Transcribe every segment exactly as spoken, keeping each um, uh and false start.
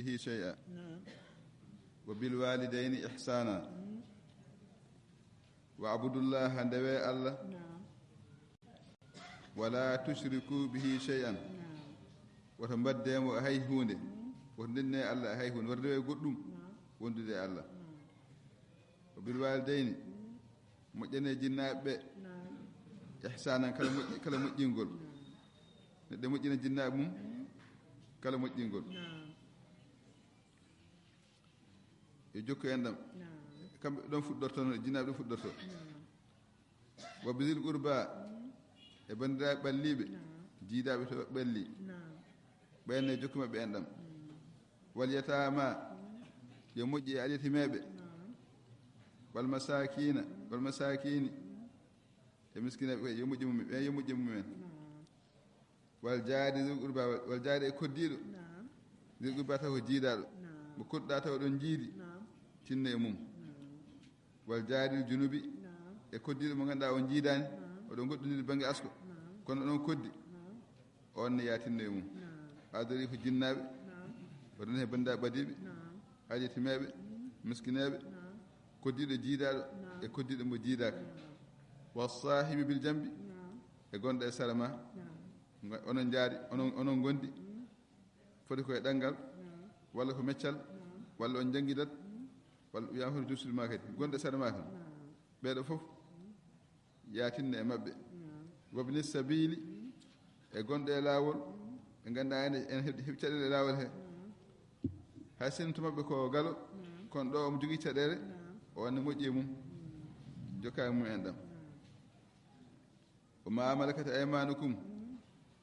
به شيئا. نعم. وبالوالدين إحسانا. واعبدوا الله، ndewe Allah. نعم. ولا تشركوا به شيئا. نعم. Woto mbaɗde mo hay huunde. Woto ndenne Allah hay huunde. Woto ndewe goɗɗum. نعم. Wondude e Allah. نعم. وبالوالدين. Moƴƴane jinnaaɓe ɓe. نعم. إحسانا، kala moƴƴi-, kala moƴƴingol. نعم. Neɗɗo moƴƴina jinnaaɓe mum, kala moƴƴingol. نعم. Yo jokku en ɗam. نعم. Kamɓe ɗon fuɗɗorto, no jinnaaɓe ɗon fuɗɗorto. نعم. وبذي القربى. E banndiraaɓe ɓalliiɓe, نعم. Jiidaaɓe to ɓalli. نعم. Ɓeen ne jokku maɓɓe en ɗam. نعم. واليتامى. Yo moƴƴi e alyatimeeɓe. نعم. والمساكين، والمساكين. E miskineeɓe kadi, yo moƴƴi mum, ɓeen yo moƴƴi mum en. نعم. والجار ذي القربى، والجار e koddiiɗo. نعم. ذي القربى taw ko jiidaaɗo. نعم. Mo koɗɗa taw oɗon jiidi. نعم. Tinno e mum. نعم. والجار الجنب. نعم. E koddiiɗo mo ngannduɗaa on jiidaani. نعم. Oɗon ngoɗɗondiri bannge asko. نعم. Kono oɗon koddi. نعم. On ne yo a tinno e mum. نعم. Adori ko jinnaaɓe. نعم. Oɗon he banndiraaɓe ɓadiiɓe. نعم. Alyatimeeɓe. نعم. Miskineeɓe. نعم. Koddiiɗo jiidaaɗo. نعم. E koddiiɗo mo jiidaaka. نعم. والصاحب بالجنب. نعم. E gonɗo e sara ma. نعم. Nga-, onon njaari, onon, onon ngondi. نعم. Foti ko e ɗanngal, نعم. Walla ko meccal, نعم. Walla on njanngidat, نعم. Walla wiyaama hoto josude ma kadi. Gonɗo e sara ma kam. نعم. Ɓeeɗo fof, yo a tinno e maɓɓe. نعم. وابن السبيل, e gonɗo e laawol, ɓe ngannduɗaa ene, ene heɓi, heɓi caɗeele e laawol he. نعم. Hay sinno to maɓɓe ko galo, نعم. Kono ɗo omo jogii caɗeele, نعم. O wanna moƴƴi e mum. نعم. Jokka e mum en ɗam. نعم. وما ملكت أيمانكم,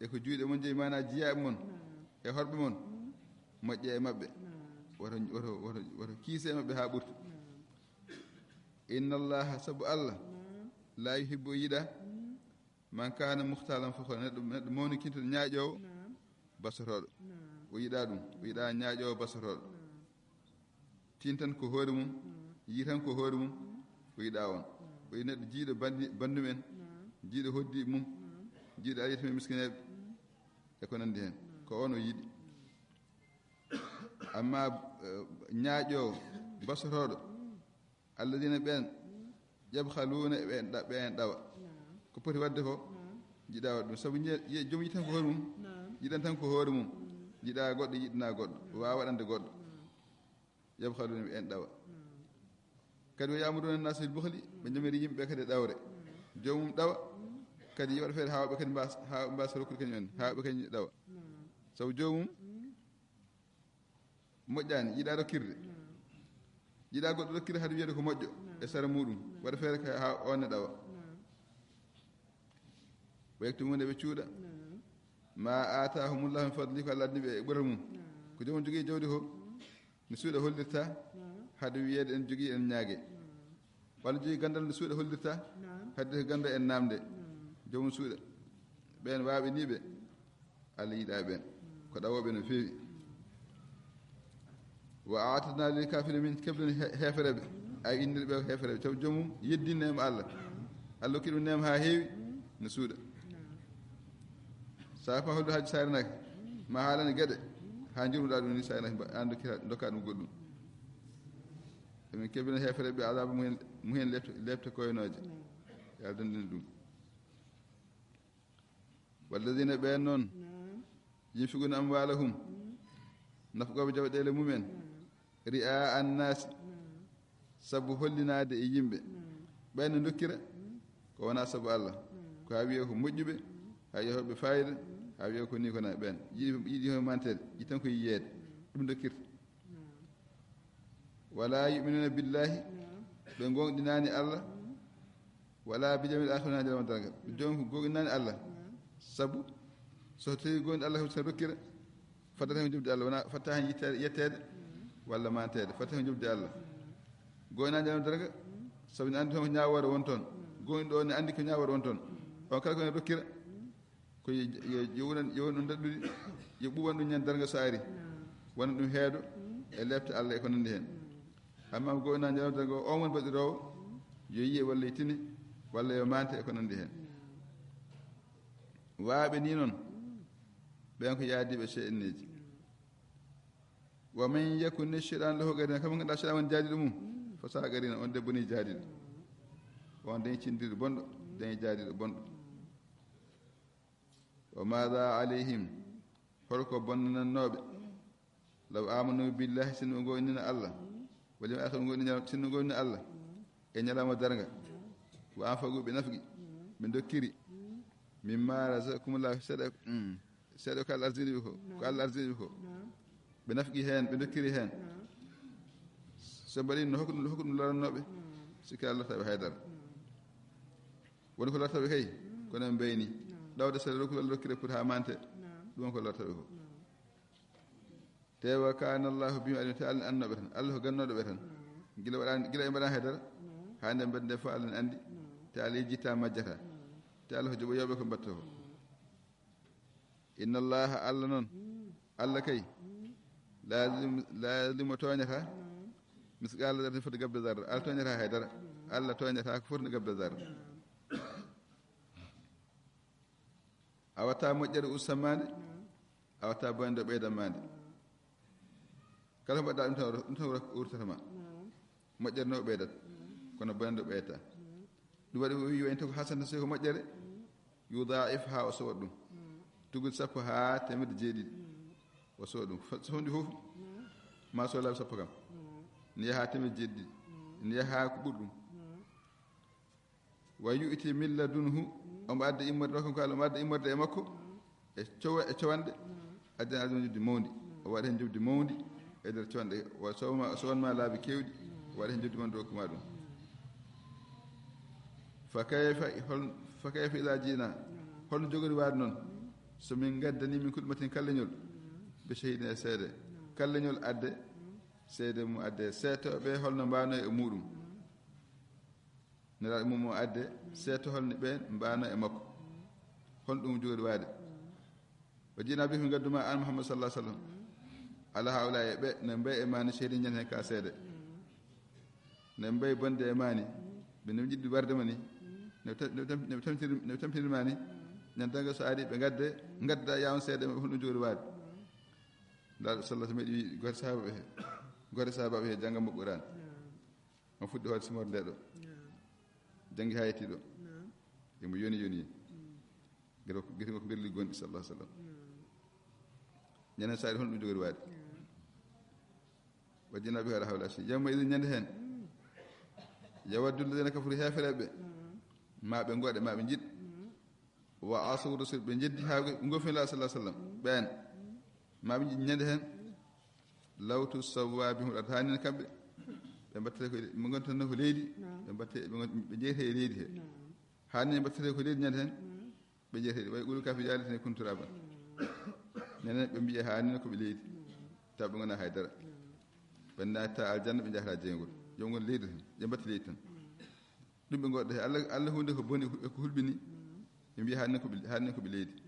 e ko juuɗe mon jeyi, maanaa jiyaaɓe mon, نعم. E horɓe mon, moƴƴe e maɓɓe. نعم. Woto, woto, woto, woto kiise e maɓɓe haa ɓurta. نعم. إن الله, sabu Allah, نعم. لا يحب, o yiɗaa, نعم. من كان مختالا فخورا, neɗɗo, neɗɗo mawnikinto ñaaƴoowo, نعم. Basotooɗo. نعم. O yiɗaa ɗum, o yiɗaa ñaaƴoowo basotooɗo. نعم. Tin tan ko hoore mum, نعم. Yi tan ko hoore mum, نعم. O yiɗaa on. نعم. O yiɗi neɗɗo jiiɗo banndi-, banndum en, نعم. Jiiɗo hoddi mum, نعم. Jiiɗo alyatimeeɓe miskineeɓe, نعم. E ko nanndi heen. نعم. Ko on o yiɗi. Amma, eh, ñaaƴoowo, basotooɗo, نعم. الذين, ɓeen, نعم. يبخلون, ɓeen ɗa-, ɓeen ɗawa. نعم. Ko poti waɗde ko, نعم. Jiɗaa waɗde ɗum. Sabu ñe-, ye-, joom yiɗi tan ko hoore mum, نعم. Yiɗan tan ko hoore mum. نعم. Jiɗaa goɗɗo, yiɗanaa goɗɗo, نعم. Waawa waɗande goɗɗo. نعم. يبخلون, ɓeen ɗawa. نعم. Kadi ويأمرون الناس بالبخل, ɓe ñamiri yimɓe kadi e ɗawre. نعم. Joomum ɗawa, نعم. Kadi yo waɗa feere haa ɓe kadi mbaas-, haa ɓe mbaasa rokkude kañum en, haa ɓe kañum ɗawa. نعم. Sabu joomum, نعم. Moƴƴaani, yiɗaa rokkirde. نعم. Yiɗaa goɗɗo rokkirde hade wiyeede ko moƴƴo, نعم. E sara muuɗum. نعم. Waɗa feere kay haa oon ne ɗawa. نعم. ويكتمون, ɓe cuuɗa. نعم. ما آتاهم الله من فضله, ko Allah addi ɓe e ɓural mum. نعم. Ko joomum jogii jawdi ko, نعم. No suuɗa hollirta, نعم. Hade wiyeede en jogii en ñaage. نعم. Walla jogii ganndal no suuɗa hollirta, نعم. Hade ko ganndal en naamde. نعم. Joomum suuɗa. Ɓeen waaɓe nii ɓe, Allah yiɗaa ɓeen. Ko ɗawooɓe no feewi. وأعتدنا للكافرين, min keblani he-, heefereɓe. Ay innir ɓe heefereɓe. Sabu joomum yeddii neema Allah. Allah hokki ɗum neema haa heewi, no suuɗa. Sa fa holdu haaji saarinaaki, ma haalana geɗe, haa njurmuɗaa ɗum ni saarinaaki, mba-, aan dokkira-, ndokkaa ɗum goɗɗum. Emin keblani heefereɓe ɓe azaaba muhen, muhen lepte, lepte koynooje. Yo Allah dandin ɗum. والذين, ɓeen noon, نعم. ينفقون أموالهم, نعم. Nafqooɓe jawɗeele mum en, نعم. رئاء الناس, نعم. Sabu hollinaade e yimɓe, نعم. Ɓeen no ndokkira, نعم. Ko wonaa sabu Allah, نعم. Ko haa wiyee ko moƴƴuɓe, نعم. Haa yo heɓɓe faayida, نعم. Haa wiyee ko nii ko naa ɓeen, yiɗi, yiɗi hono manteede, yiɗi tan ko yiyeede, نعم. Ɗum ndokkirta. نعم. ولا يؤمنون بالله, نعم. Ɓe ngoonɗinaani Allah, نعم. ولا باليوم الآخر, wonaa ñalawma darngal. Joom ko goonɗinaani Allah. نعم. Sabu so tawi goonɗi Allah, so rokkira, faddata heen jomde Allah, wonaa fatta heen yitteede, yetteede, نعم. Walla manteede, fatta heen jomde Allah. نعم. Goonɗinaani ñalawma darngal, نعم. Sabu ne anndi toon ko ñaawoore won toon. نعم. Goonɗinɗo o ne anndi ko ñaawoore won toon. نعم. On kala ko ne rokkira, نعم. Ko yo, yo, yo wonan, yo wonan ɗum daɗɗudi, yo ɓuuɓan ɗum ñande darnga so ari. Naam. Wona ɗum heedo, mm, e lepte Allah e ko nanndi heen. Naam. Amma mo goonɗinaani ñalawma darnga o, on woni baɗiroowo, mm, yo yiye walla yo tine, walla yo mante e ko nanndi heen. Naam. Waaɓe nii noon, mm, ɓeen ko yaadiiɓe seyɗaneeji. Naam. Wa man yakun shaytan lahu qarina, kala mo ganduɗa shaytan woni jaadiɗo mum, fa sa'a qarina, on debbo ni jaadiɗo. On dañi cindirɗo bonɗo, dañi jaadiɗo bonɗo. Wa madha alayhim, holko bonnannoɓe, law amanu billahi, sinno ɓe gomɗinino Allah, wal yawmil akhir, ɓe gomɗinino, sinno ɓe gomɗinino Allah e ñalawma darga, wa anfaqu, ɓe nafqi, ɓe dokkiri, mimma razaqahumullahu, seeɗa, mm, seeɗa ko Allah arzini ɓe ko, ko Allah arzini ɓe ko, ɓe nafqi hen, ɓe dokkiri hen. So mbaɗi no, hokku ɗum, hokku ɗum lorannoɓe, sikka Allah lortaɓe haydara. Woni ko lortaɓe kay, kono en mbayni. Ɗawde sere rokku Allah rokkire pour ha mante. Ɗum ko lortaɓe ko. Te wa kana Allahu bihim alima, te Allah annoɓe tan. Allah ko gannoɗo ɓe tan. Gila waɗani, gila e mbaɗani haydara, ha nde mbaɗde fof Allah ne andi. Te Allah yejjitta majjata. Te Allah ko joɓo yewɓe ko mbatta ko. Inna Allaha, Allah noon, Allah kay, la yuzlim-, la yuzlimu, tooñata, misqala zarratin, foti gabbe zarra. Allah tooñata haydara. Allah tooñata ko foti gabbe zarra. A watta moƴƴere usta ma nde, a watta bonde ɓeydan ma nde. Kala ko mbaɗɗa ɗum tan, ɗum tan wurtata ma. Moƴƴere no ɓeydat, kono bonde ɓeyta. Ɗum waɗi o wi, wa in taku hasanatan, so ko moƴƴere, yudha'if, ha o sowa ɗum. Tugudi sappo ha teemedde jeeɗiɗi. O sowa ɗum. Fa-, so honɗi fof, ma so laabi sappo kam. Ne yaha ha teemedde jeeɗiɗi. Ne yaha ha ko ɓuri ɗum. Wa yu'ti min ladunhu, omo adda immorde ɗo, kanko Allah, omo adda immorde e makko, e cowa-, e cowanɗe, addan Allah njoɓdi mawndi. O waɗa hen njoɓdi mawndi e nder cowanɗe. Wa sowma, sowanma laabi kewɗi, o waɗa hen njoɓdi mawndi, o hokkuma ɗum. Fa kayfa, hol-, fa kayfa idha ji'na, holno jogori waade noon, so min ngaddani min kulli ummatin kala leñol, bi shahidin, e seede. Kala leñol adde seede mum, adde seetooɓe holno mbaano e muɗum. Nelaaɗo mum o adde seeto holni ɓeen mbaano e makko. Holno ɗum jogori waade? Wa ji'na bika, min ngaddu ma an Muhammad sallallahu alaihi wasallam. Ala haula e ɓe, ne mbay e mani shahidin, ñande hen ka seede. Ne mbay bonde e mani, ɓe ne jiɗi warde mani. Ne tam-, ne tam-, ne tamtiri, ne tamtiri mani. Ñande tan so ari ɓe ngadde, ngadda ya on seede, holno ɗum jogori waade? Nelaaɗo sallallahu alaihi wasallam meɗi wi goto sahabaɓe he, goto sahabaɓe he jannga mo Qur'an. On fuɗɗi hoore simoore nde ɗo. Janngi ha yetti ɗo. Imo yoni yoni. Gero, gero ko berli gonɗi sallallahu alaihi wasallam. Ñande saari, honɗum jogori waade? Wa ji'na bika ala haula shahidin. Yawma idin, ñande hen. Yawaddu alladhina kafaru, heefereɓe. Ma ɓe ngoɗe, ma ɓe njiɗ. Wa asaw rasul, ɓe jeddi ha ɓe gofi Nelaaɗo sallallahu alaihi wasallam. Ɓeen. Ma ɓe njiɗ ñande hen. Law tusawwa bihim al-ard, hanin kamɓe ɓe mbattete ko, ɓe ngontanno ko leydi, ɓe mbatte, ɓe ngon-, ɓe jeyete e leydi he. Hanin ɓe mbattete ko leydi ñande hen, ɓe jeyete. Wa yaqulu kafir ya laytani kuntu turaban. Nenen ɓe mbiya hanin ko ɓe leydi, taw ɓe ngona haydara. Ɓe natta aljanna, ɓe jahata jeyngol. Yo ngon leydi tan, ɓe mbatta leydi tan. Ɗum ɓe ngoɗɗo he Allah, Allah hunde ko boni e ko hulɓini. Ɓe mbiya hanin ko ɓe, hanin ko ɓe leydi.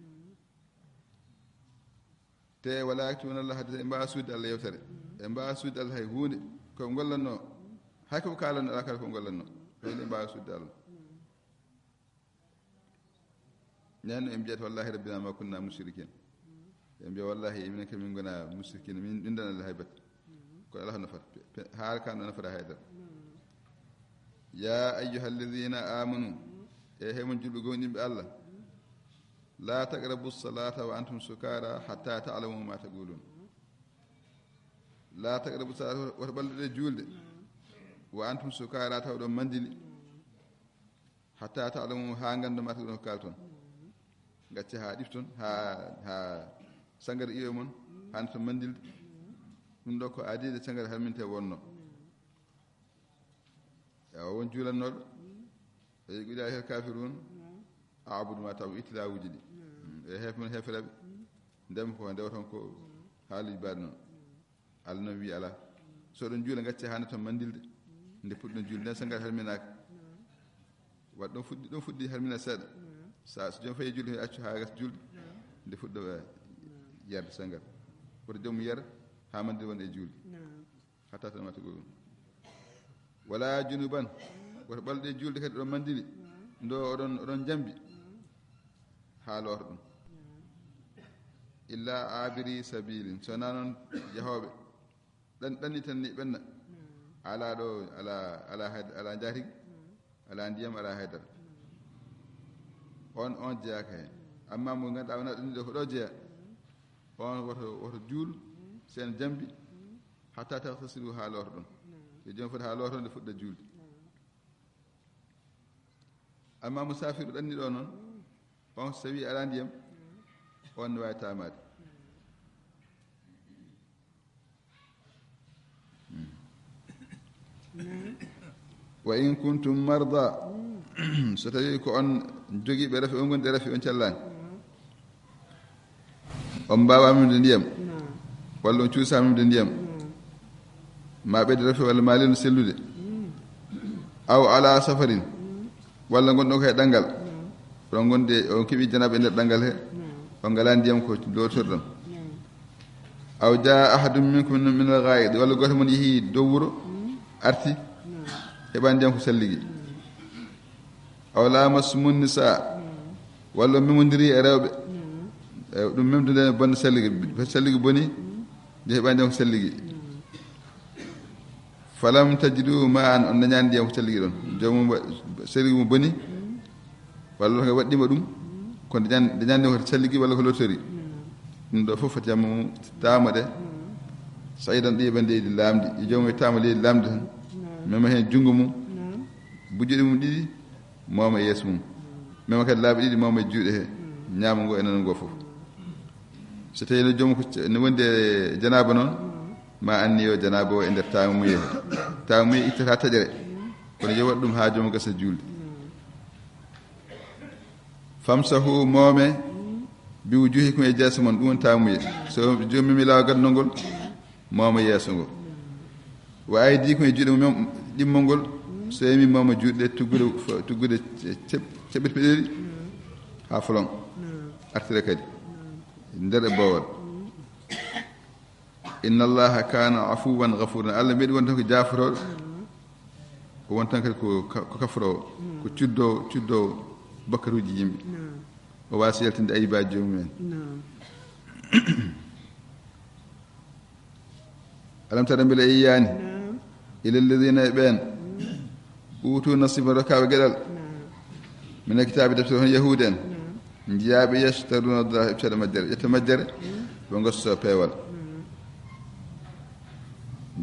Te wala yaktumuuna Allaha hadiisa, ɓe mbaawa suuɗde Allah yewtere. Ɓe mbaawa suuɗde Allah hay huunde. Ko ɓe ngollanno, hay ko ɓe kaalanno, alaa kala ko ɓe ngollanno. Hay ɓe mbaawa suuɗde Allah. Nden no ɓe mbiyata, "Wallahi rabbina ma kunna mushrikin." Ɓe mbiya, "Wallahi, minen kam min ngona mushrikin, min, min ɗon Allah hay batte." Kono Allah nafata. Pe-, pe-, haala kan ɗo nafata haydara. Ya ayyuhalladhina amanu, e he mon julɓe gomɗinɓe Allah, la taqrabu salata wa antum sukara hatta ta'lamu ma taqulun. La taqrabu salata, woto ɓalluɗe julde, wa antum sukara, taw ɗon mandili. Hatta ta'lamu, haa nganndu ma ko kalton. Ngacce haa ɗifton, haa, haa sangara iwe mon, haa to mandilde. Ɗum ɗo ko aadiide sangara harminte wonno. Ewa, won juulannooɗo. E yuqida hel kafirun, a'budu ma ta'budun, itti laawuuji ɗi. E heef mon heefereɓe. Ndem ko ndewaton ko haaliji baɗi noon. Allah noon wi alaa. So oɗon juula, ngacce haa nde ton mandilde. Nde puɗɗon juulde, nden sanngal harminaaka. Waɗ ɗon fuɗɗi, ɗon fuɗɗi harmina seeɗa. Sa, so joom fayi juulde, accu haa gasa juulde. Nde fuɗɗo, eh, yarde sanngal. Woto joom yar haa mandilde won e juulde. Hatta tan mata ɗum. Wala junuban. Woto ɓalɗe juulde kadi ɗon mandili. Ndo oɗon, oɗon jambi. Haa looto ɗum. Illa abiri sabilin. So wonaa noon yahooɓe. ɗan ɗanni tan ni ɓenna. Ala ɗo, ala, ala hayd-, ala njaatigi, ala ndiyam, ala haydara. On, on jeyaaka heen. Amma mo ngannduɗaa wona ɗanni ɗo ko ɗo jeya. On woto, woto juul, sen jambi, hatta tagtasilu, haa lootoɗon. Yo joom foti haa lootoɗon nde fuɗɗa juulde. Amma musaafiru ɗanni ɗo noon, on so tawi alaa ndiyam, on ne waawi taamaade. Wa in kuntum marda, so tawi ko on jogiiɓe rafi, on gondi rafi, on callaani, on mbaawaa memde ndiyam, walla on cuusaa memde ndiyam, ma ɓeyde rafi walla ma lelnu sellude, aw ala safarin, walla ngonɗon ko e ɗanngal, oɗon ngondi, on keɓi janaba e nder ɗanngal he, on ngalaa ndiyam ko lootorɗon. Aw jaa ahadun minkum min al-ghaa'iti, walla gooto mon yehi dow wuro, arti, heɓaani ndiyam ko salligi. Aw lamassumun nisaa, walla memondiri e rewɓe. E, ɗum memdude ne bonna salligi. Salligi boni, nde heɓaani ndiyam ko salligi. Falam tajidu ma'an, on dañaani ndiyam ko salligi ɗon. Joomum wa-, salligi mo boni, walla ko waɗɗima ɗum, ko dañaani, dañaani ndiyam ko salligi walla ko lottori. Ɗum ɗo fof foti yamma mum taama ɗe. Sa'idan ɗiɗi ɓe leydi laamdi. Yo joomum taama leydi laamdi tan. Mema heen junngo mum. Bujjuɗe mum ɗiɗi, mawma e yeeso mum. Mema kadi laabi ɗiɗi, mawma e juuɗe he. Ñaamo ngo e nano ngo fof. So tawii no joom ko ce-, ne wondi e janaaba noon, ma anniyo janaaba o e nder taamuye he. Taamuye ittata taƴere. Kono yo waɗ ɗum haa joom gasa juulde. Famsahu, moome, bi wujuhikum, e jeese mon, ɗum woni taamuye. So joom memi laawa gadanol ngol, mooma yeeso ngo. Wa aydikum, e juuɗe mum ɗimmol ngol, so yemi mooma juuɗe ɗe tuggude, tuggude ce-, ce-, ceɓɓiɗe peɗeeli haa folon. Artira kadi. Nder e boowal. Inna Allaha kana afuwan ghafuran. Allah meɗi won tan ko jaafotooɗo. O won tan kadi ko ka-, ko kafroowo, ko cuddoowo, cuddoowo bakkaruuji yimɓe. O waasi yaltinde ayibaaji joomum en. Alam tara, mbele a yiyaani? Ila alladhina, e ɓeen, utu nasiban, rokkaaɓe geɗal, mina kitaabi, deftere, hono yahuude en, njiyaaɓe, yashtaruna dara, ittata majjere, ƴetta majjere, ɓe ngosto peewal.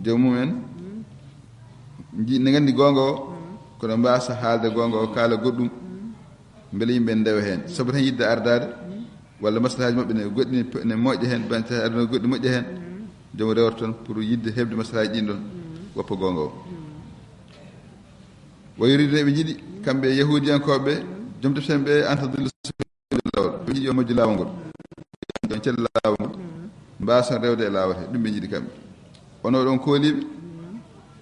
Joomum en, nji-, ne nganndi goonga o, kono mbaasa haalde goonga o, kaala goɗɗum, mbele yimɓe ndewa heen. Sabu tan yidde ardaade, walla maslahaaji maɓɓe ne goɗɗi ne pe-, ne moƴƴa heen, bante aduna goɗɗi moƴƴa heen. Joom rewata toon pour yidde heɓde maslahaaji ɗin ɗon, woppa goonga o. Wa yuridu, eɓe njiɗi, kamɓe yahuudiyankooɓe, joom defte en ɓe, an tadillu sabiila, lawol. Ɓe njiɗi yo majju laawol ngol. Ɗon cella laawol ngol. Mbaason rewde e laawol he. Ɗum ɓe njiɗi kamɓe. Ono oɗon kooliiɓe.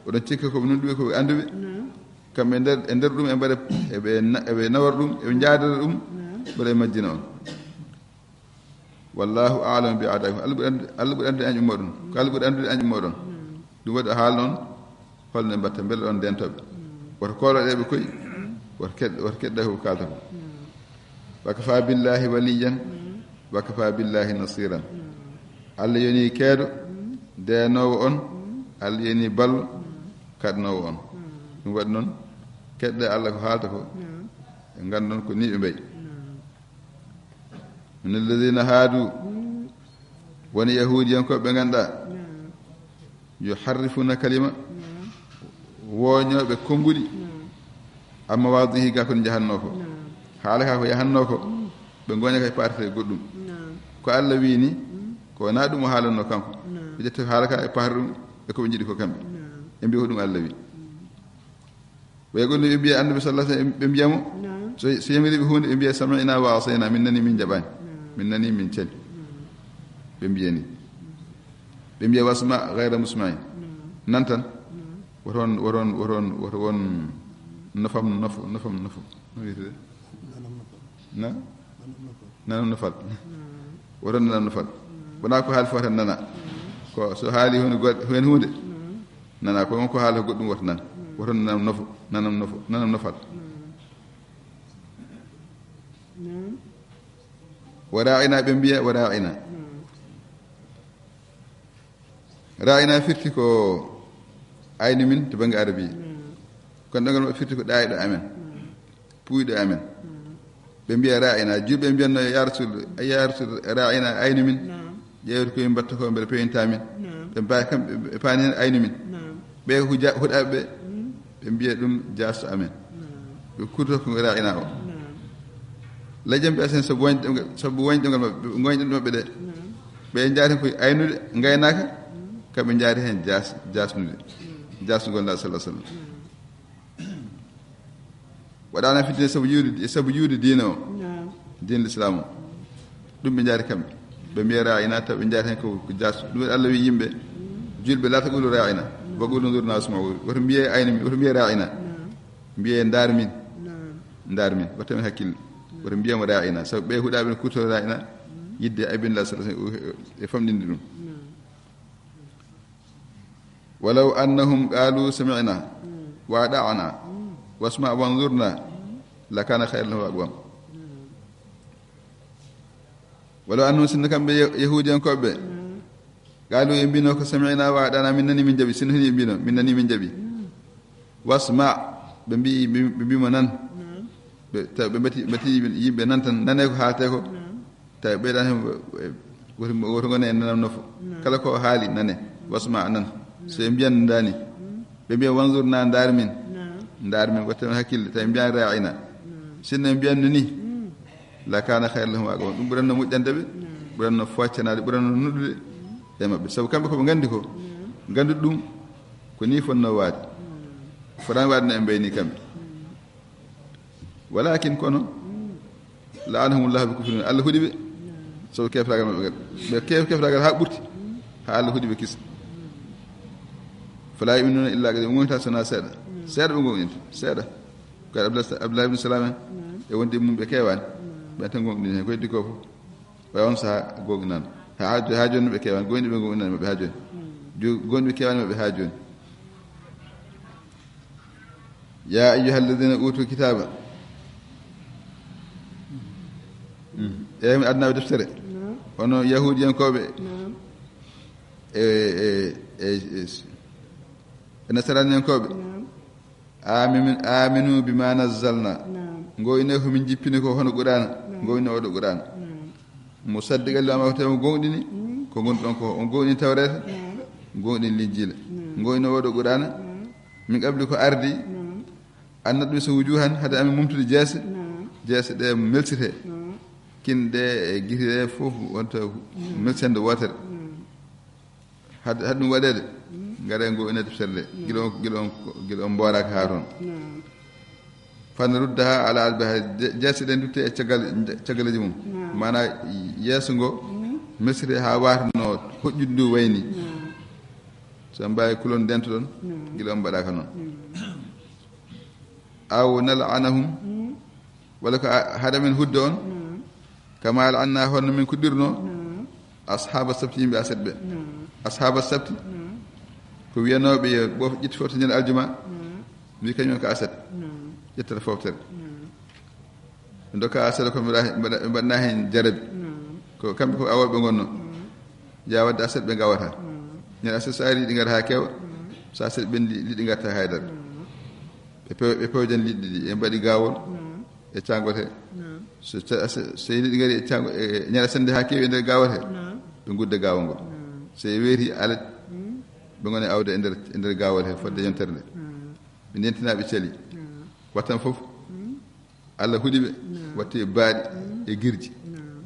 Oɗon cikka ko ɓe nunɗuɓe, ko ɓe annduɓe. Kamɓe e nder, e nder ɗum e mbaɗa, eɓe na-, eɓe nawra ɗum, eɓe njaadara ɗum, mbaɗa e majjina on. Wallahu a'lamu bi a'daikum. Allah ɓuri anndude, Allah ɓuri anndude an ummoɗon. Ko Allah ɓuri anndude an ummoɗon. Ɗum waɗi o haala noon, holno ɓe mbatta, mbele ɗon ndentooɓe. Woto kooloɗe ɓe koy, woto keɗ-, woto keɗɗa ko ɓe kaalta ko. Wa kafa billahi waliyan, wa kafa billahi nasiran. Allah yoni keedo, deenoowo on, Allah yoni ballo, kaɗnoowo on. Ɗum waɗi noon, keɗɗa Allah ko haalta ko, ɓe nganndon ko ni ɓe mbayi. Min alladhina hadu, woni yahuudiyankooɓe ɓe ngannduɗaa, yuharrifuna kalima, wooñooɓe konnguɗi, amma mawaadihi, gaa ko ɗi njahannoo ko. Haala kaa ko yahannoo ko, ɓe ngooña kay paatata e goɗɗum. Ko Allah wii ni, ko wonaa ɗum o haalannoo kanko. Ɓe ƴetta haala kaa e paata ɗum e ko ɓe njiɗi ko kamɓe. Ɓe mbiya ko ɗum Allah wii. Ɓe gonni ɓe mbiya Annabi sallallahu alaihi wasallam, ɓe mbiya mo, so, so yamiri ɓe huunde, ɓe mbiya, "Sami'na wa asayna, min nani, min jaɓaani. Min nani, min cali." Ɓe mbiya ni. Ɓe mbiya, "Wasma ghayra musma'in." Nan tan. Woto won, woto won, woto won, woto won nofam, nofo, nofam, nofo. No wiyetee? Na? Nanam nofal. Woto nanam nofal. Wonaa ko haali fof tan nana. Ko so haali heen goɗ-, heen huunde, nana. Ko won ko haala goɗɗum woto nan. Woto nanam nofo, nanam nofo, nanam nofal. Wa ra'ina, ɓe mbiya, "Wa ra'ina." Ra'ina firti ko aynu min to bannge arabi. Kono ɗemngal maɓɓe firti ko ɗaayɗo amen, puuyɗo amen. Ɓe mbiya ra'ina, julɓe mbiyanno ya rasul, ya rasul, ra'ina aynu min. Ƴeewete ko min mbatta ko mbele pewinta min. Ɓe mbawi kam ɓe paani hen aynu min. Ɓe huja huɗaɓe ɓe, ɓe mbiya ɗum jaaso amen. Ɓe kurto ko ra'ina o. Lajam ɓe asen sabu wonde ɗemngal, sabu wonde ɗemngal maɓɓe, wonde ɗemɗe maɓɓe ɗe. Ɓe njaati ko aynude, ngaynaaka, kamɓe njaati hen jaas, jaasnude. Jaasnugol nda sallallahu alaihi wasallam. Waɗaana fitne sabu yiwde, sabu yiwde diine o. Diine l'islam o. Ɗum ɓe njaati kamɓe. Ɓe mbiya ra'ina, taw ɓe njaati hen ko, ko jaas. Ɗum waɗi Allah wi yimɓe, julɓe, "La taqulu ra'ina, wa qulu unzurna wasma'u." Woto mbiye aynu min, woto mbiye ra'ina. Mbiye ndaar min. Ndaar min, watta men hakkille. Woto mbiyamo ra'ina, sabu ɓe huɗaɓe no kurto ra'ina, yidde aybin la sallallahu alaihi wasallam e famɗinde ɗum. Walaw annahum qalu sami'na wa ata'na wasma' wanzurna lakana khayran lahum wa aqwam. Walaw annahum, sinno kamɓe Yahudiyankoɓe ɓe, qalu, ɓe mbino ko sami'na wa ata'na, min nani min jaɓi, sinno hini ɓe mbino min nani min jaɓi. Wasma', ɓe mbi, ɓe mbimo nan. Ɓe taw ɓe mbati, mbati yimɓe nan tan, nane ko haalte ko. Tawi ɓeyɗan hen woto, woto ngone e nanam nofo. Kala ko haali nane, wasma' nan. So ɓe mbiyan ndani, ɓe mbiya wanzurna, ndaar min. Ndaar min, watta men hakkille, tawi mbiyan ra'ina. Sinno ɓe mbiyan no ni, lakana khayran lahum wa aqwam. Ɗum ɓuranno moƴƴande ɓe, ɓuranno foccanaade, ɓuranno nuɗɗude e maɓɓe. Sabu kamɓe ko ɓe nganndi ko, nganndude ɗum ko ni fotnoo waade. Fotaani waade no ɓe mbayni kamɓe. Walakin kono, la'anahumullahu bi kufrihim, Allah huɗi ɓe. Sabu kefragal maɓɓe ngal. Ɓe kef-, kefragal haa ɓurti, haa Allah huɗi ɓe kisa. Fala yu'minuna illa qalila, ɓe goonɗinta sonaa seeɗa. Seeɗa ɓe goonɗinta, seeɗa. Ko Abdullah, Abdullah ibn Salam en, e wonde mum ɓe keewaani. Ɓen tan goonɗini heen, ko heddi ko fof. Ɓay on saha goonɗinano. Haa, haa jooni ɓe keewaani, goonɗinɓe goonɗinani maɓɓe haa jooni. Jo-, goonɗinɓe keewaani maɓɓe haa jooni. Ya ayyuha alladhina utul kitaba. Mm. E mi adnaaɓe deftere. Naam. Hono Yahuudiyankooɓe. Naam. E, e, e, e, e Nasaraaniyankooɓe. Naam. Amin, aminu bima nazzalna. Naam. Ngo ine ko min jippini ko hono Qur'aana. Naam. Ngo ine oɗo Qur'aana. Naam. Musaddiqan lima ma'akum, tawi on goonɗini ko ngonɗon ko. On goonɗini Tawreeta, goonɗini Linjiila. Naam. Ngoyno oɗo Qur'aana, min qabli ko ardi, an natmisa wujuhan, hade amin mumtude jeese, jeese ɗe melsite. Kin ɗe e gite ɗe fof wonta melsende wootere. Hade, hade ɗum waɗeede, ngare ngo ina deftere nde. Gila on, gila on, gila on mbooraaka haa toon. Naam. Fanaruddaha ala adbariha, je-, jeese ɗen dutte e caggal, caggalleeji mum. Naam. Maanaa yeeso ngo, mesre haa waatano hoƴƴude ndu wayni. Naam. So on mbaawi kulon, ndentoɗon, naam, gila on mbaɗaaka noon. Naam. Aw nal'anahum, walla ko a-, haɗa men hudde on, naam, kama la'anna, honno min kuɗirno, naam, ashaba sabti, yimɓe aset ɓe. Naam. Ashaba sabti, naam, ko wiyanooɓe yo ɓoof ƴetti foftere ñande aljuma, naam, mbi kañum en ko aset. Naam. Ƴettata foftere. Naam. Ɓe ndokka aset ko ɓe mbaɗa, mbaɗa, ɓe mbaɗna heen jarabi. Naam. Ko kamɓe ko awooɓe ngonno. Naam. Yaa wadde aset ɓe ngawata. Naam. Ñande aset so ari, liɗɗi ngara haa keewa. Naam. So aset ɓenndi, liɗɗi ngarta haydara. Naam. Ɓe pew-, ɓe pewjan liɗɗi ɗi, ɓe mbaɗi gaawol. Naam. E caangote. Naam. So ca-, so, so liɗɗi ngari e caango-, e ñande aset nde haa keewi e nder gaawol he, naam, ɓe ngudda gaawol ngol. Naam. So e weeti alet, ɓe ngoni awde e nder, e nder gaawol he fodde yontere nde. Naam. Ɓe ndentina, ɓe cali. Naam. Wattan fof, Allah huɗi ɓe, naam, watti e baaɗi, naam, e girji. Naam.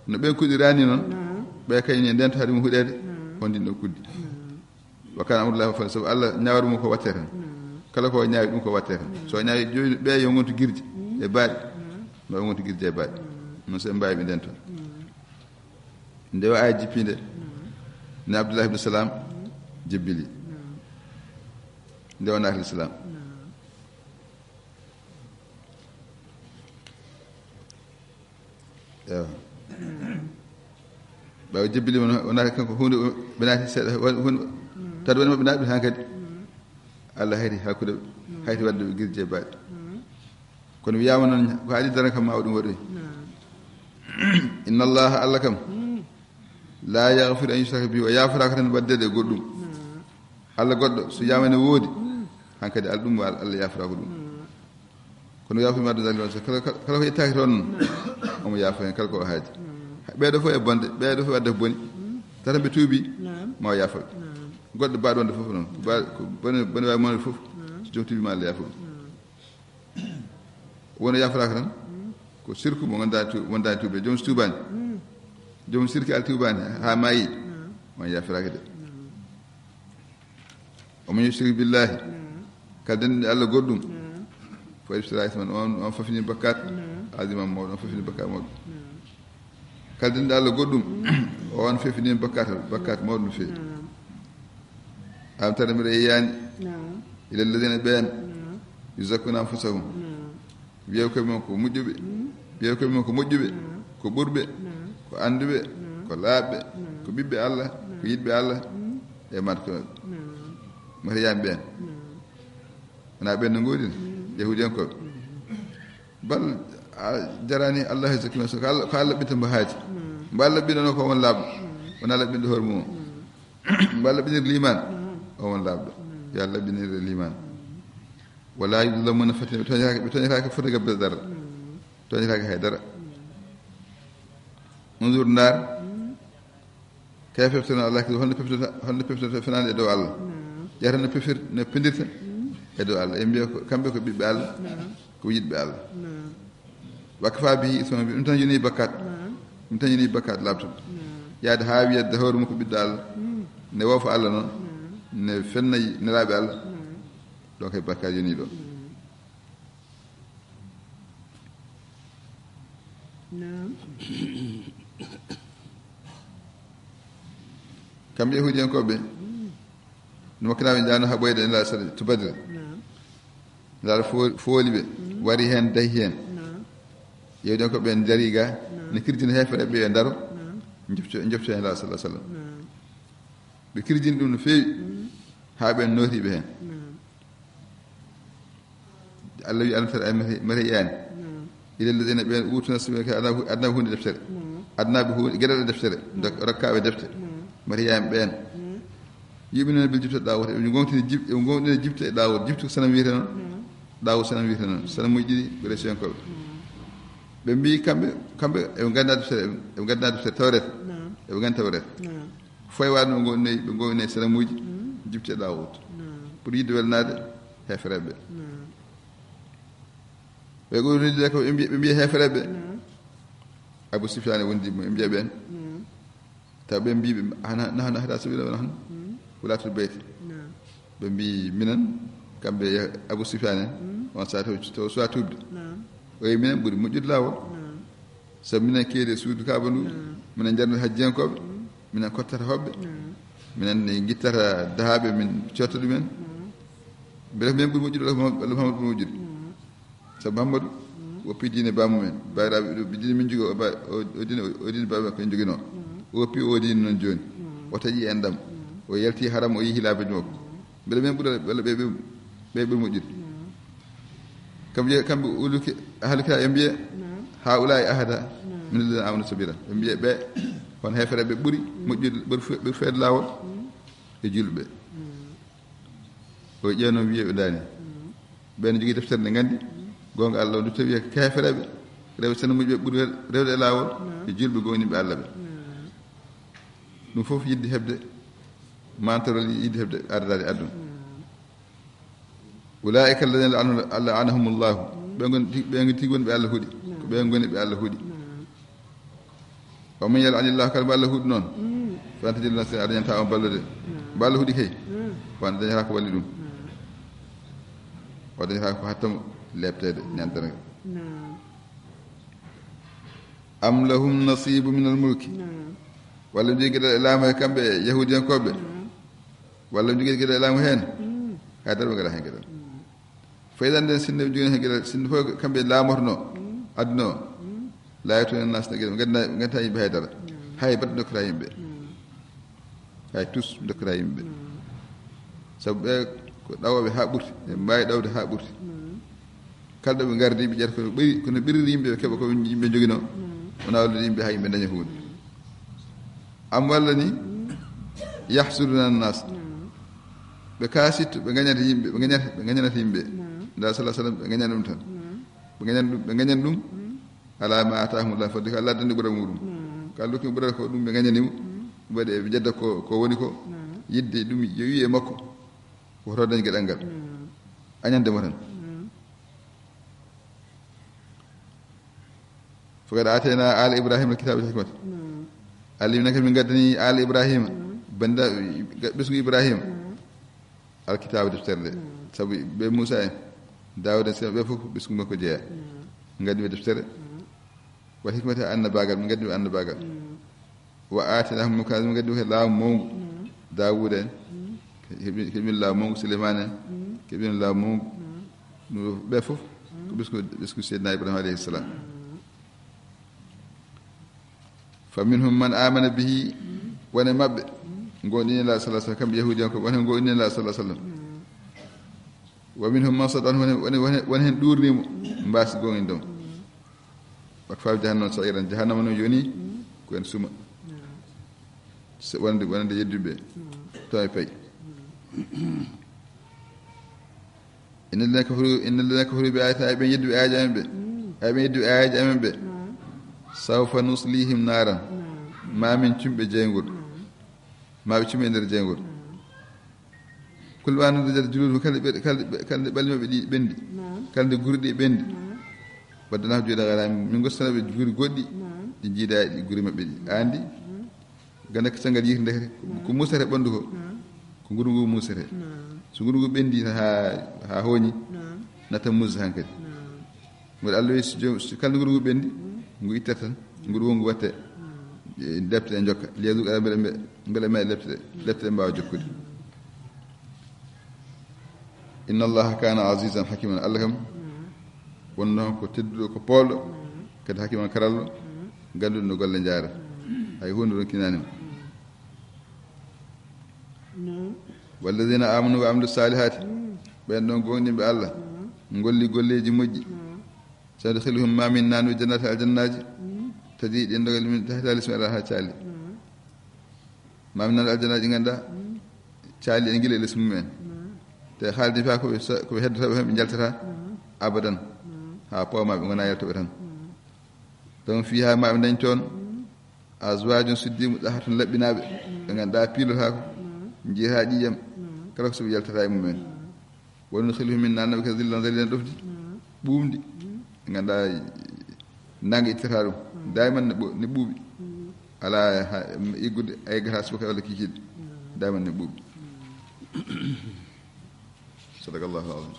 No ɓen kuɗirani noon, naam, ɓe kañum ne ndenta haade mum huɗeede, naam, on ndin ɗon kuddi. Naam. Wa kana amrullahi maf'ula, sabu Allah ñaawre mum ko watte tan. Naam. Kala ko ñaawi ɗum ko watte tan. Naam. So ñaawi jooni ɓe yo ngontu girji, mm, e baaɗi, naam, ma ɓe ngontu girji e baaɗi. Naam. Noon so ɓe mbaawi ɓe ndenta. Naam. Nde o aya jippiinde, naam, ne Abdullah ibn Salam, mm, jibbili. Naam. Nde o naati lislaam. Naam. Ewa. Ɓaawo jibbili mo, o naati kanko huunde, ɓe naati seeɗa, won, won, naam, tawde woni maɓɓe naati hankadi. Naam. Allah hayti hakkunde, naam, hayti wadde ɓe girje baaɗi. Naam. Kono wiyaama noon, ko haɗi dara kam, ma o ɗum waɗoy. Naam. Inna Allaha, Allah kam, mm, La yaghfiru an yushraka bihi, o yaafaraaka tan waɗdeede e goɗɗum. Allah goɗɗo, so wiyaama ene woodi, hankadi al-, ɗum al-, Allah yaafaraaka ɗum. Kono yaafii ma duna zalika, so kala, kala, kala ko yettaaki toon, omo yaafa heen kala ko o haaji. Ɓee ɗoo fof e bonde, ɓee ɗoo fof waɗde ko boni. Tata ɓe tuubi, ma o yaafa ɓe. Goɗɗo baaɗo wonde fof noon, ko ba-, ko bone, bone waawi wonde fof, so joom tuubi ma Allah yaafa ɗum. Won o yaafaraaka tan, ko sirku mo ngannduɗaa tu-, wondaani tuubi. Joom so tuubaani, joom sirki al tuubaani, haa maayi, on yaafiraaka de. Wa man yushrik billahi, kala denɗo Allah goɗɗum, faqad iftara isman, on, on fafini bakkat, aziman mawɗo, on fafini bakkat mawɗo. Kala denɗo Allah goɗɗum, o on fafini bakkat, bakkat mawɗo no feewi. Alam tara, mbiɗa yiyaani, ila alladhina, ɓeen, yuzakkuna anfusahum, wiya koye mum ko moƴƴuɓe, wiya koye mum ko moƴƴuɓe, ko ɓurɓe, ko annduɓe, ko laaɓɓe, ko ɓiɓɓe Allah, ko yiɗɓe Allah, e matkooɓe. Mariyaaɓe ɓeen. Wonaa ɓeen no ngoodi? Yahuudiyankooɓe. Bal a jaraani Allah e zakki, so ko Allah, ko Allah laɓɓinta mbo haaji. Mbo Allah laɓɓinanoo ko won laaɓɗo. Wonaa laɓɓinɗo hoore mum o. Mbo Allah laɓɓinir liimaan, o won laaɓɗo. Yo Allah laɓɓinir liimaan. Wala yuzlamuna fatila, ɓe tooñataake, ɓe tooñataake fota gabbe dara. Tooñataake hay dara. Unzur, ndaar, kayfa yaftaruna ala Allah, holno peftirta, holno peftirta fenaande e dow Allah. Ƴeewta no pefir-, no pendirta e dow Allah. E mbiya ko kamɓe ko ɓiɓɓe Allah, ko yiɗɓe Allah. Wa kafa bihi isman, ɗum tan yoni bakkat. Ɗum tan yoni bakkat laaɓtuɗo. Yaade haa wiya de hoore mum ko ɓiɗɗo Allah. Ne woofa Allah noon. Ne fenna nelaaɓe Allah. Ɗo kay bakkat yoni ɗo. Naam. Kamɓe Yahuudiyankooɓe, no makkinaaɓe njaano haɓoyde e Nelaaɗo sal-, to Badri. Naam. Nelaaɗo fo-, fooli ɓe, wari heen, dahi heen. Naam. Yahuudiyankooɓe ɓe ndarii ga, naam, ne kirjina heeferɓe ɓe yo ndaro, naam, njofto, njofto heen Nelaaɗo sallallaahu alayhi wa sallam. Naam. Ɓe kirjini ɗum no feewi, haa ɓeen nootii ɓe heen. Naam. Allah wi, "Alam tara, ay mate, mate yiyaani? Naam. Ila alladhina, ɓeen, utu nasiiban, ka adna, adna huunde deftere. Naam. Adna ɓe huunde, geɗal e deftere. Naam. Dok-, rokkaaɓe defte. Naam. Mate yiyaani ɓeen. Naam. Yu'minuna bil jibti wa daaguut." Eɓe ngontini jib-, eɓe ngontini jibte e daaguut. Jibti ko sanam wiyetee noon. Naam. Daaguut sanam wiyetee noon. Sanam mujjini ko Qurayshiyankooɓe. Naam. Ɓe mbii kamɓe, kamɓe eɓe nganndaa deftere, eɓe nganndaa deftere Tawreeta. Naam. Eɓe nganndi Tawreeta. Naam. Fof e waɗde ɓe ngoni, ɓe ngoni sanamuuji, mm, jibti e ɗaawuutu. Naam. Pour yiɗde welnaade heefereɓe. Naam. Ɓe ngoni de ko ɓe mbiya, ɓe mbiya heefereɓe. Naam. Abu Sufyaan e wondiiɓe mum, ɓe mbiya ɓeen. Naam. Taw ɓe mbii ɓe, "Hana, nahnu ahda sabiila wa nahnu, mm, wulaatul bayti." Naam. Ɓe mbii, "Minen, kamɓe e Abu Sufyaan en, mm, on saa taw, taw suwaa tuubde." Naam. O wi, "Minen ɓuri moƴƴude laawol." Naam. Sabu minen keedi e suudu Kaaba ndu, naam, minen njarnata hajjiyankooɓe, mm, minen kottata hoɓɓe, naam, minen ngittata dahaaɓe, min cotta ɗumen. Naam. Mbele ko minen ɓuri moƴƴude walla ko Muhammad, walla Muhammad ɓuri moƴƴude? Naam. Sabu Muhammadu, mm, woppi diine baamumen, baabiraaɓe ɗo, diine min njogii o, ba-, o, o diine, o diine baamumen ko en njoginoo. Naam. O woppi o diine noon jooni. Naam. O taƴi en ɗam. Naam. O yalti haram, o yehi laabi makko. Naam. Mbele minen ɓuri walla ɓe, ɓe, ɓe ɓuri moƴƴude? Naam. Kamɓe, kamɓe uluki, ahlu kitaab ɓe mbiya, naam, "Haa'ulaa'i ahda, naam, mina llaziina aamanuu sabiila." Ɓe mbiya ɓe, on heefereɓe ɓuri, mm, moƴƴude, ɓuri fe-, ɓuri feewde laawol, mm, e juulɓe. Mm. O ƴeewno wiya ɓe ndaani. Mm. Ɓeen jogii deftere nde nganndi, mm, goonga Allah o dutto wiya ko heefereɓe, rewɓe sene moƴƴuɓe ɓuri rewde e laawol, naam, e juulɓe gomɗinɓe Allah ɓe. Naam. Ɗum fof yiɗde heɓde mantorol, yiɗde heɓde ardade aduna. Naam. Ulaa'ika alladhiina la'anahum-, la'anahumullahu. Ɓe ngon ti-, ɓe ngon tigi wonɓe Allah huɗi. Ko ɓe ngoni ɓe Allah huɗi. Wa man yal'anillahu, kala mo Allah huɗi noon, falan tajida lahu nasiran, a dañataa on ballude. Mo Allah huɗi kay, on dañataa ko walli ɗum. O dañataa ko hatta mo leepteede ñaantere ngal. Am lahum nasiibun minal mulki. Walla ɓe njogii geɗal e laamu he kamɓe e Yahuudiyankooɓe. Walla ɓe njogii geɗal e laamu heen. Mm. Hay dara ɓe ngalaa heen geɗal. Mm. Fayda nden, sinno ɓe njogii heen geɗal, sinno fof kamɓe laamotonoo, mm, aduna o. Mm. Laa ya'tuuna naas, ɓe ngantaa, ɓe ngantaa yimɓe hay dara. Mm. Hay batte ndokkataa yimɓe. Mm. Hay tus ndokkataa yimɓe. Mm. Sabu ɓe ko ɗawooɓe haa ɓurti, ɓe mbaawi ɗawde haa ɓurti. Mm. Kala ɗo ɓe ngardi, ɓe ƴetta ko no ɓuri, ko no ɓiriri yimɓe ɓe keɓa ko yimɓe njoginoo. Mm. Wonaa wallude yimɓe haa yimɓe ndaña huunde. Mm. Am walla ni, yahsuduna annas. Ɓe kaasitto, ɓe gañata yimɓe, ɓe gañata, ɓe gañanata yimɓe. Nda sallallahu alaihi wasallam, ɓe gañana ɗum tan. Ɓe gañana ɗum, ɓe gañana ɗum. Ala ma atahumullah fadli, ko Allah danni ɓural muɗum. Ko Allah hokki ɓural ko ɗum ɓe gañani mo. Waɗi ɓe jedda ko, ko woni ko. Yidde ɗum yo wi e makko. Ko hoto dañi geɗal ngal. Añande mo tan. Faqad atayna ala Ibrahima alkitaba wal hikmata. Allah wi, minen kam min gaddani ala Ibrahima, banda ɓesngu Ibrahima, alkitaba, deftere nde. Sabu ɓe Musa en, Dawuda en, ɓe fof ɓesngu makko jeeya. Min gaddi ɓe deftere. Wal hikmata, annabagal, min gaddi ɓe annabagal. Wa atinahum mulka, min gaddi ɓe laamu mawngu. Dawuda en, heɓi, heɓi laamu mawngu. Suleymaana en, heɓi laamu mawngu. Ɗum ɗo ɓe fof ko ɓesngu, ɓesngu Seydina Ibrahima alayhi salam. Fa minhum man amana bihi, won e maɓɓe gomɗini Nulaaɗo sallallahu alaihi wasallam, kamɓe Yahuudiyankoɓe, won heen gomɗini Nulaaɗo sallallahu alaihi wasallam. Wa minhum man sadda anhu, won heen, won heen, won heen ɗuurnii mo, mbaasi gomɗinde mo. Wa kafa bihi jahannama sa'iran, jahannama noon yoni ko heen suumo. Se wonde, wonde yedduɓe to e pay. Inna alladhina kafaru, inna alladhina kafaru bi ayatina, ay ɓen yedduɓe aayaji amen ɓe. Ay ɓen yedduɓe aayaji amen ɓe. Sawfa nuslihim naran. Ma min cumɓe jeygol. Ma ɓe cume e nder jeygol. Kullama nadijat juluduhum, kala nde ɓe, kala nde ɓe, kala nde ɓalli maɓɓe ɗi ɓendi. Kala nde guri ɗi ɓendi. Baddalnahum juludan ghayraha, min gossana ɓe guri goɗɗi. Ɗi jiida e ɗi guri maɓɓe ɗi. Andi? Ganda ko caggal yiite ndekete, ko, ko musata ɓanndu ko, ko nguru ngu musata. So nguru ngu ɓenndi ha, ha hooñi, natta muus hankadi. Ngol Allah wi, so joom-, so kala nguru ngu ɓenndi, ngu ittata tan, nguru wongu watte, e, lepte ɗe jokka. Liyazuqa, mbele, mbele, mbele lepte ɗe, lepte ɗe mbaawa jokkude. Inna Allaha kana azizan hakiman. Allah kam, wonno ko tedduɗo, ko poolɗo, kadi hakiman, karallo, ganduɗo no golle jaara. Hay hunde ronkinaani mo. Walladhina amanu wa amilu salihati, ɓen ɗon gomɗinɓe Allah, golli golleeji moƴƴi. Sanudkhiluhum, ma min naanu ɓe jannati, aljannaaji, tajri ɗin dogal min tahtiha al-anhar, ha caali. Ma min naanu aljannaaji, ganduɗa caali e gila e les mum en. Te haaldi fa ko ɓe sa-, ko ɓe heddata ɓe, ɓe jaltata abadan. Ha poomaa ɓe ngona yaltoɓe tan. Donc fiha ma ɓe dañ toon. Azwajun suddi, mutahharatun, laɓɓinaaɓe, ɓe ngannduɗaa piilotaako, njiyata ƴiiƴam, kala ko so ɓe yaltata e mum en. Wa nudkhiluhum, min naanna ɓe kadi zillan zalilan, ɗofdi ɓuuɓndi, ɓe ngannduɗaa nannge ittata ɗum, dayman ne ɓo-, ne ɓuuɓi. Alaa ha-, iggude, a eggata subaka walla kikiiɗe, dayman ne ɓuuɓi. Sadaqallahu al-azim.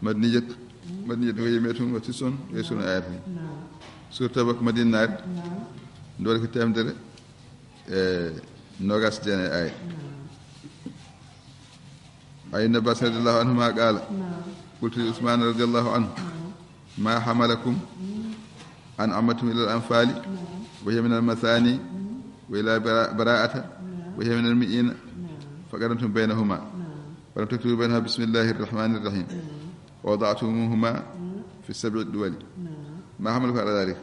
Madaniyat, madaniyat ko yimɓe tun watti son, e son ayat ni. Sur Tabak Madina naari, ndoori ko temedere e nogas jeenayi ayat. Ay Ibn Abbas radiyallahu anhuma qala, qultu li Usman radiyallahu anhu, ما حملكم أن عمدتم إلى الأنفال وهي من المثاني، وإلى براءة وهي من المئين، فقرنتم بينهما ولم تكتبوا بينها بسم الله الرحمن الرحيم، ووضعتموهما في سبع دول. ما حملكم على ذلك؟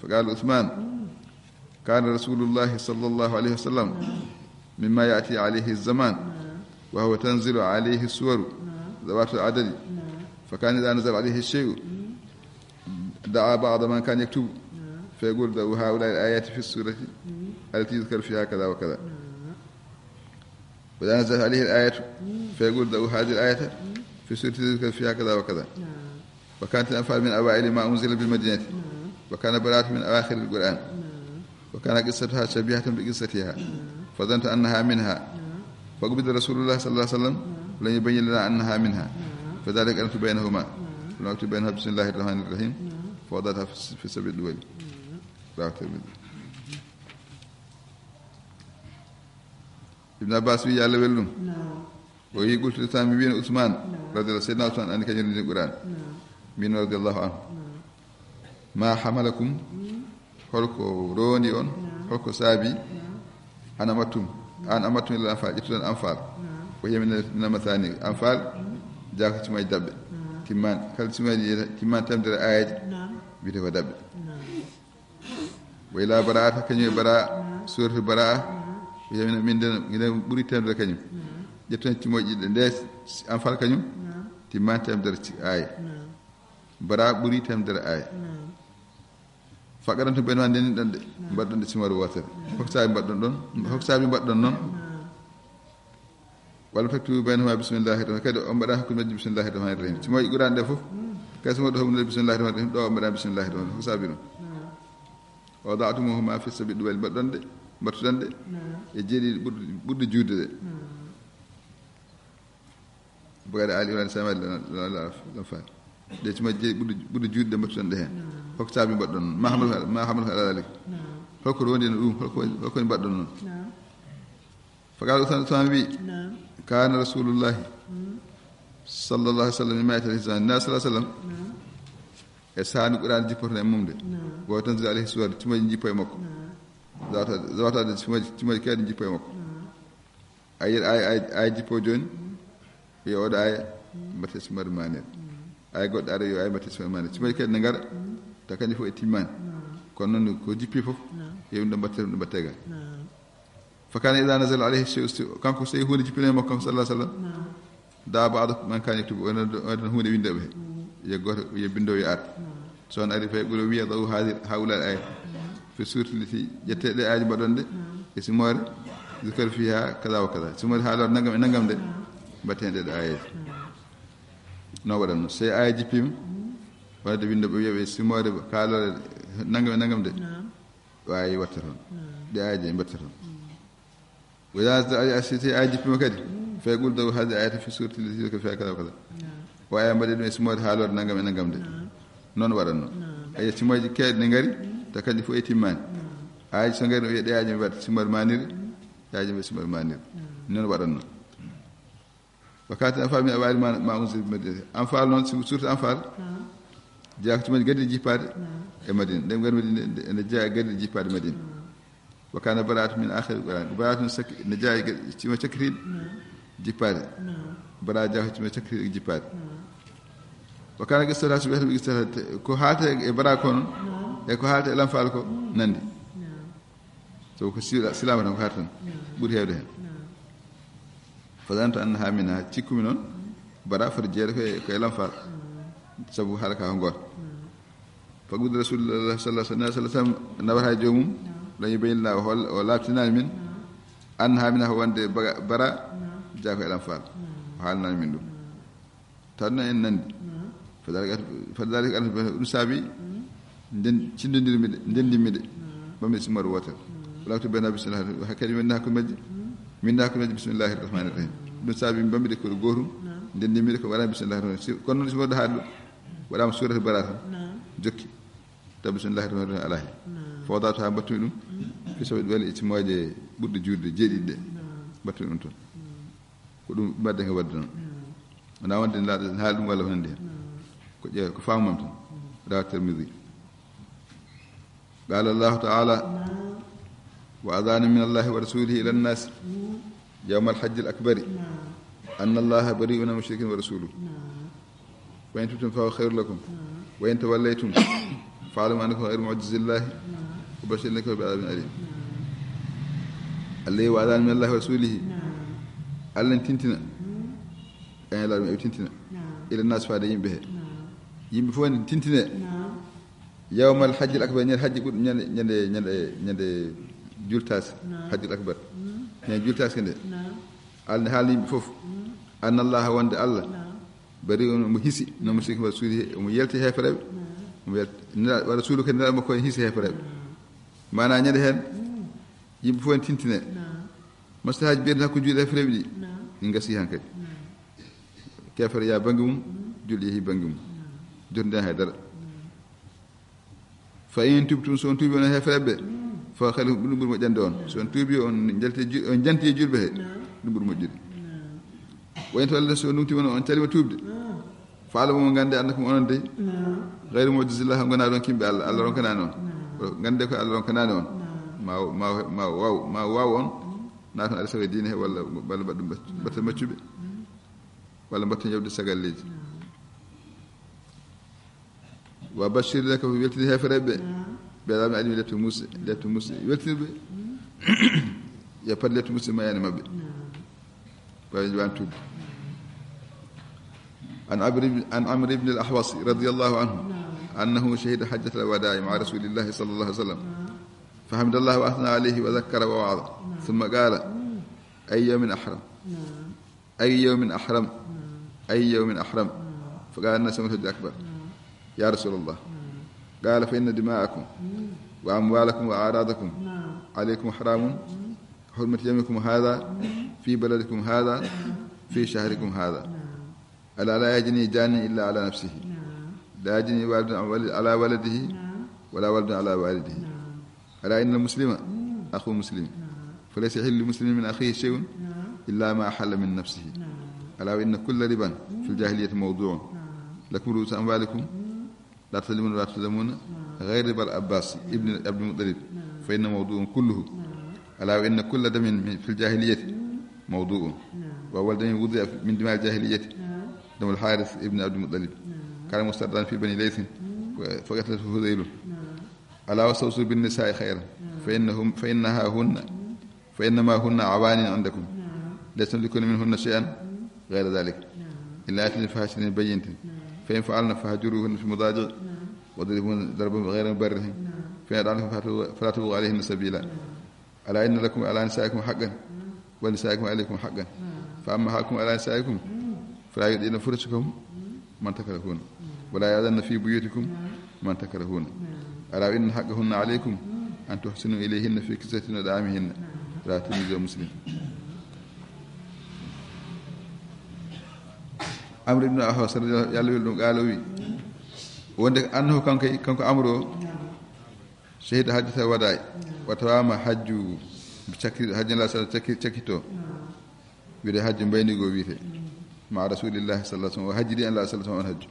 فقال عثمان، كان رسول الله صلى الله عليه وسلم مما يأتي عليه الزمان وهو تنزل عليه السور ذوات العدد، فكان إذا نزل عليه الشيء دعا بعض من كان يكتب فيقول: ضعوا هؤلاء الآيات في السورة التي يذكر فيها كذا وكذا. وإذا نزلت عليه الآية فيقول: ضعوا هذه الآية في السورة التي يذكر فيها كذا وكذا. وكانت الأنفال من أوائل ما أنزل بالمدينة، وكان براءة من أواخر القرآن، وكان قصتها شبيهة بقصتها، فظننت أنها منها، فقبض رسول الله صلى الله عليه وسلم ولم يبين لنا أنها منها، فذلك قرنت بينهما، ولم أكتب بينها بسم الله الرحمن الرحيم، فوضعتها في الس-، في سبع دول. رواه الترمذي. Ibn Abbas wi, yo Allah welɗum. O wi, qultu li Usman, mi wiino Usman, radiyallahu, Seydina Usman, anndi kañum renndi Qur'an. Min radiyallahu anhu. Ma hamalakum, holko rondi on, holko saabi, an amattum, an amattum ila Anfal, ƴettuɗon Anfal. Wa hiya min, min al-mathani, Anfal, Jaako cimooje daɓɓe. Timmaani. Kala cimooje ɗiɗi timmaani temedere aayeeje. Wiyetee ko daɓɓe. Wa ila baraata, kañum e baraa, suuratu baraa. Wiyata min, min nden, nden ɓuri temedere kañum. Ƴetten cimooje ɗiɗi ɗe. Nde Anfal kañum timmaani temedere ci-, aaya. Baraa ɓuri temedere aaya. Faqarantum baynahuma, ndenni ɗon ɗe, mbaɗɗon ɗe cimoore wootere. Hol ko saabi mbaɗɗon ɗon? Hol ko saabi mbaɗɗon noon? Wala taktubu baynahuma bismillahi rahmani, kadi on mbaɗa hakkunde majji bismillahi rahmani rahim. Cimooje Qur'an ɗe fof, kadi cimooje ɗo, homnde bismillahi rahmani rahim, ɗo on mbaɗa bismillahi rahmani rahim. Hol ko saabi ɗum? Wa wada'tumuhuma fi sabil duwali, mbaɗɗon ɗe, mbattuɗon ɗe e jeeɗiɗi ɓurɗe, ɓurɗe juutde ɗe. Bugaaɗe Ali Imran samari lan, lan, lan, lan faal. Ɗe cimooje jeeɗiɗi ɓurɗe, ɓurɗe juutde ɗe mbattuɗon ɗe heen. Hol ko saabi mbaɗɗon noon? Ma hamalukum, ma hamalukum ala dalik. Hol ko rondi ɗum? Hol ko, hol ko mbaɗɗon noon? Faqala Usama, Usama wi, kana Rasulullahi sallallahu alaihi wasallam mimma ya'ti alaihi zaman. Nabi sallallahu alaihi wasallam, e saami Qur'an jippoto e mum de. Wa tanzilu alaihi suwar, cimooje jippo e makko. Zawata, zawata de cimooje, cimooje kadi jippo e makko. A yiyat aaya, aaya, aaya jippo jooni, yo oɗo aaya mbaɗte cimoore maanere. Aaya goɗɗo ara, yo aaya mbaɗte cimoore maanere. Cimooje kadi ne ngara, taw kañum fof e timmaani. Kono noon ko jippi fof, yo ɗum ɗo mbaɗte, ɗum ɗo mbaɗte ga. Fa kana idha nazala alayhi shay'un, kanko so tawi huunde jippino e makko, kanko sallallahu alaihi wasallam, da'a ba'da man kana yaktubu, onon, onon huunde winndooɓe he. Yo gooto, yo binndoowo yo ar. So on ari, fa yaqulu, wiya, da'u hadhi, haula al-ayat fi surati allati, ƴettee ɗe aayaji mbaɗon ɗe e simoore, yuzkaru fiha kaza wa kaza. Simoore haaloore nangam e nangam de, mbaɗten ɗe ɗo aayaji. No waɗatnoo? So aaya jippiima, wonande winndooɓe wiya ɓe simoore haaloore nangam e nangam de, o aaya watta toon. Ɗe aayaji mbatta toon. Wa idha, a, a, si tawi aaya jippiima kadi, fa yaqulu, da'u hadhihi ayata fi surati allati yuzkaru fiha kaza wa kaza. O aaya mbaɗee ɗum e simoore haaloore nangam e nangam de. Noon waɗatnoo. Aaya simooje keewɗe ne ngari, taw kanji fof e timmaani. Aayaji so ngari, o wiya ɗe aayaji mi waɗa simoore maanire, ɗe aayaji mi waɗa simoore maanire. Noon waɗatnoo. Wa kanat Anfal min awa'ili ma, ma unzila bil Madina. Anfal noon, si, suratu Anfal, jeyaa ko cimooje gadiiɗe jippaade e Madina. Nde ngari Madina, nde, nde jeyaa e gadiiɗe jippaade Madina. Wa kana Bara'atu min akhiril Qur'an. Bara'atu sak-, ne jeyaa e ga-, cimooje cakkitiiɗe jippaade. Bara'a jeyaa ko cimooje cakkitiiɗe jippaade. Wa kana qissatuha, so wiyata qissatuha, ko haalta e Bara'a ko noon, e ko haalta e Lanfal ko nandi. Sabu ko sila-, silaama tan ko haalta tan, ɓuri heewde heen. Fa zanantu annaha minha, cikkumi noon, Bara'a foti jeyeede ko e, ko e Lanfal. Sabu haala ka ko gooto. Fa qubida Rasulullah sallallahu alaihi wasallam, nawata e joomum, lam yubayyinna, o hol-, o laaɓtinaani min, annaha minha, wonde Ba-, Bara'a jeyaa ko e Lanfal. O haalanaani min ɗum. Tan noon en nandi. Fa dhalika, fa dhalika, ɗum saabi nden cindondirmi ɗe, ndendinmi ɗe. Ɓammi simoore wootere. Wa lam aktub baynahuma bismillah. Hakkadi mi winndaaki hakkunde majji. Mi winndaaki hakkunde majji bismillahir rahmanir rahim. Ɗum saabi mi ɓammi ɗe ko gootum. Ndendinmi ɗe ko waɗaama bismillahir rahmanir rahim. Si-, kono noon si wonde haade ɗum, waɗaama suuratu Bara'a tan. Jokki. Taw bismillahir rahmanir rahim alaa heen. Fa wada'tuha, mbattumi ɗum. Fi sabil duwali, e cimooje ɓurɗe juutde, jeeɗiɗi ɗe. Mbattumi ɗum toon. Ko ɗum ɓadde ko wadde noon. Wonaa wonde ne laaɗa, ne haali ɗum walla ko nanndi heen. Ko ƴeew-, ko faamu mam tan. Rawahu Tirmidhi. Qala Allahu ta'ala, wa adhanun min Allahi wa rasulihi ila an-nas yawma al-hajji al-akbari anna Allaha bari'un min al-mushrikin wa rasuluhu. Wa in tubtum fahuwa khayrun lakum. Wa in tawallaytum fa'lamu annakum ghayru mu'jizillahi wa bashshiril kafirina bi adhabin alim. Alladhi wa adhanun min Allahi wa rasulihi. Allah ne tintina. Kañum e Laaɗo mum eɓe tintina. Ila nas, faade yimɓe he. Yimɓe fof ne tintine. Yawmal hajjil akbar, ñande hajji ɓur-, ñande, ñande, ñande, ñande jultaasi. Hajjil akbar. Ñande jultaasi nde. Allah ne haalna yimɓe fof. Anna Allaha, wonde Allah. Bari'un, omo hisi, no mushriki wa rasulihi, omo yalti heefereɓe. Omo yalti, nela-, wa rasulu kadi, nelaaɗo makko ne hisi heefereɓe. Maanaa ñande heen, yimɓe fof ne tintine. Maslahaaji mbiyeteeɗi hakkunde juulɓe e heefereɓe ɗi, ɗi ngasi hankadi. Keefeero yaha bannge mum, juulɗo yehi bannge mum. Jotondiran hay dara. Fa in tubtum, so on tuubi on heefereɓe, fa khayrun, ɗum ɓuri moƴƴande on. So on tuubi, on njalti e ju-, on janti e juulɓe he, ɗum ɓuri moƴƴude. Wa in tawallaytum, so on nunti on, on calima tuubde. Fa'lamu, ngannde, annakum, onon dey, ghayru mu'jizillah, on ngonaa ronkinɓe Allah. Allah ronkanaani on. Ngannde ko Allah ronkanaani on. Ma, ma, ma waaw, ma waaw on. Naatan aɗa sawa e diine he walla, walla mbaɗa ɗum batte maccuɓe. walla mbatten yawde sagalleeji. Wa bashir laka, ko weltini heefereɓe ɓe. Ɓe ɗaɓe aɗa lepte musse, lepte musse, weltini ɓe. Yo pat lepte musse mayani maɓɓe. Ɓawi jowani tudde. عن عمرو بن، عن عمرو بن الأحوص رضي الله عنه أنه شهد حجة الوداع مع رسول الله صلى الله عليه وسلم، فحمد الله وأثنى عليه وذكر ووعظ، ثم قال: أي يوم أحرم؟ أي يوم أحرم؟ أي يوم أحرم؟ فقال الناس: يوم الحج الأكبر يا رسول الله. قال: فإن دماءكم وأموالكم وأعراضكم عليكم حرام، حرمة يومكم هذا في بلدكم هذا في شهركم هذا. ألا لا يجني جان إلا على نفسه، لا يجني والد على ولده، ولا ولد على والده. ألا إن المسلم أخو المسلم، فليس يحل لمسلم من أخيه شيء إلا ما أحل من نفسه. ألا وإن كل ربا في الجاهلية موضوع، لكم رؤوس أموالكم لا تظلمون ولا تظلمون، غير ربا العباس ابن عبد المطلب، فإن موضوع كله. ألا وإن كل دم في الجاهلية موضوع، وأول دم وضع من دماء الجاهلية دم الحارث ابن عبد المطلب، كان مستردا في بني ليث، فقتلته هذيل. ألا واستوصوا بالنساء خيرا، فإنهم، فإنها هن، فإنما هن عوان عندكم، ليس تملكون منهن شيئا غير ذلك، إلا يأتين بفاحشة مبينة، فإن فعلن فاهجروهن في المضاجع واضربوهن ضربا غير مبرح، فإن أطعنكم فلا تبغوا، فلا تبغوا عليهن سبيلا. ألا إن لكم على نسائكم حقا، ولنسائكم عليكم حقا، فأما حقكم على نسائكم فلا يؤذين فرشكم من تكرهون، ولا يأذن في بيوتكم من تكرهون. ألا إن حقهن عليكم أن تحسنوا إليهن في كسوتهن وطعامهن. رواه الترمذي ومسلم. Amr ibn Ahwas, radiyallahu, Yalla weli ɗum, qaala, o wi, wonde annahu, kanko, kanko Amr o, shahida hajjata wada'i, wa tawama hajju, cakki, hajji la sala cakki, cakkito. Wiide hajju mbaynigo wiyete. Ma Rasulillahi sallallahu alaihi wasallam, o hajjidi en la sallallahu alaihi wasallam on hajju.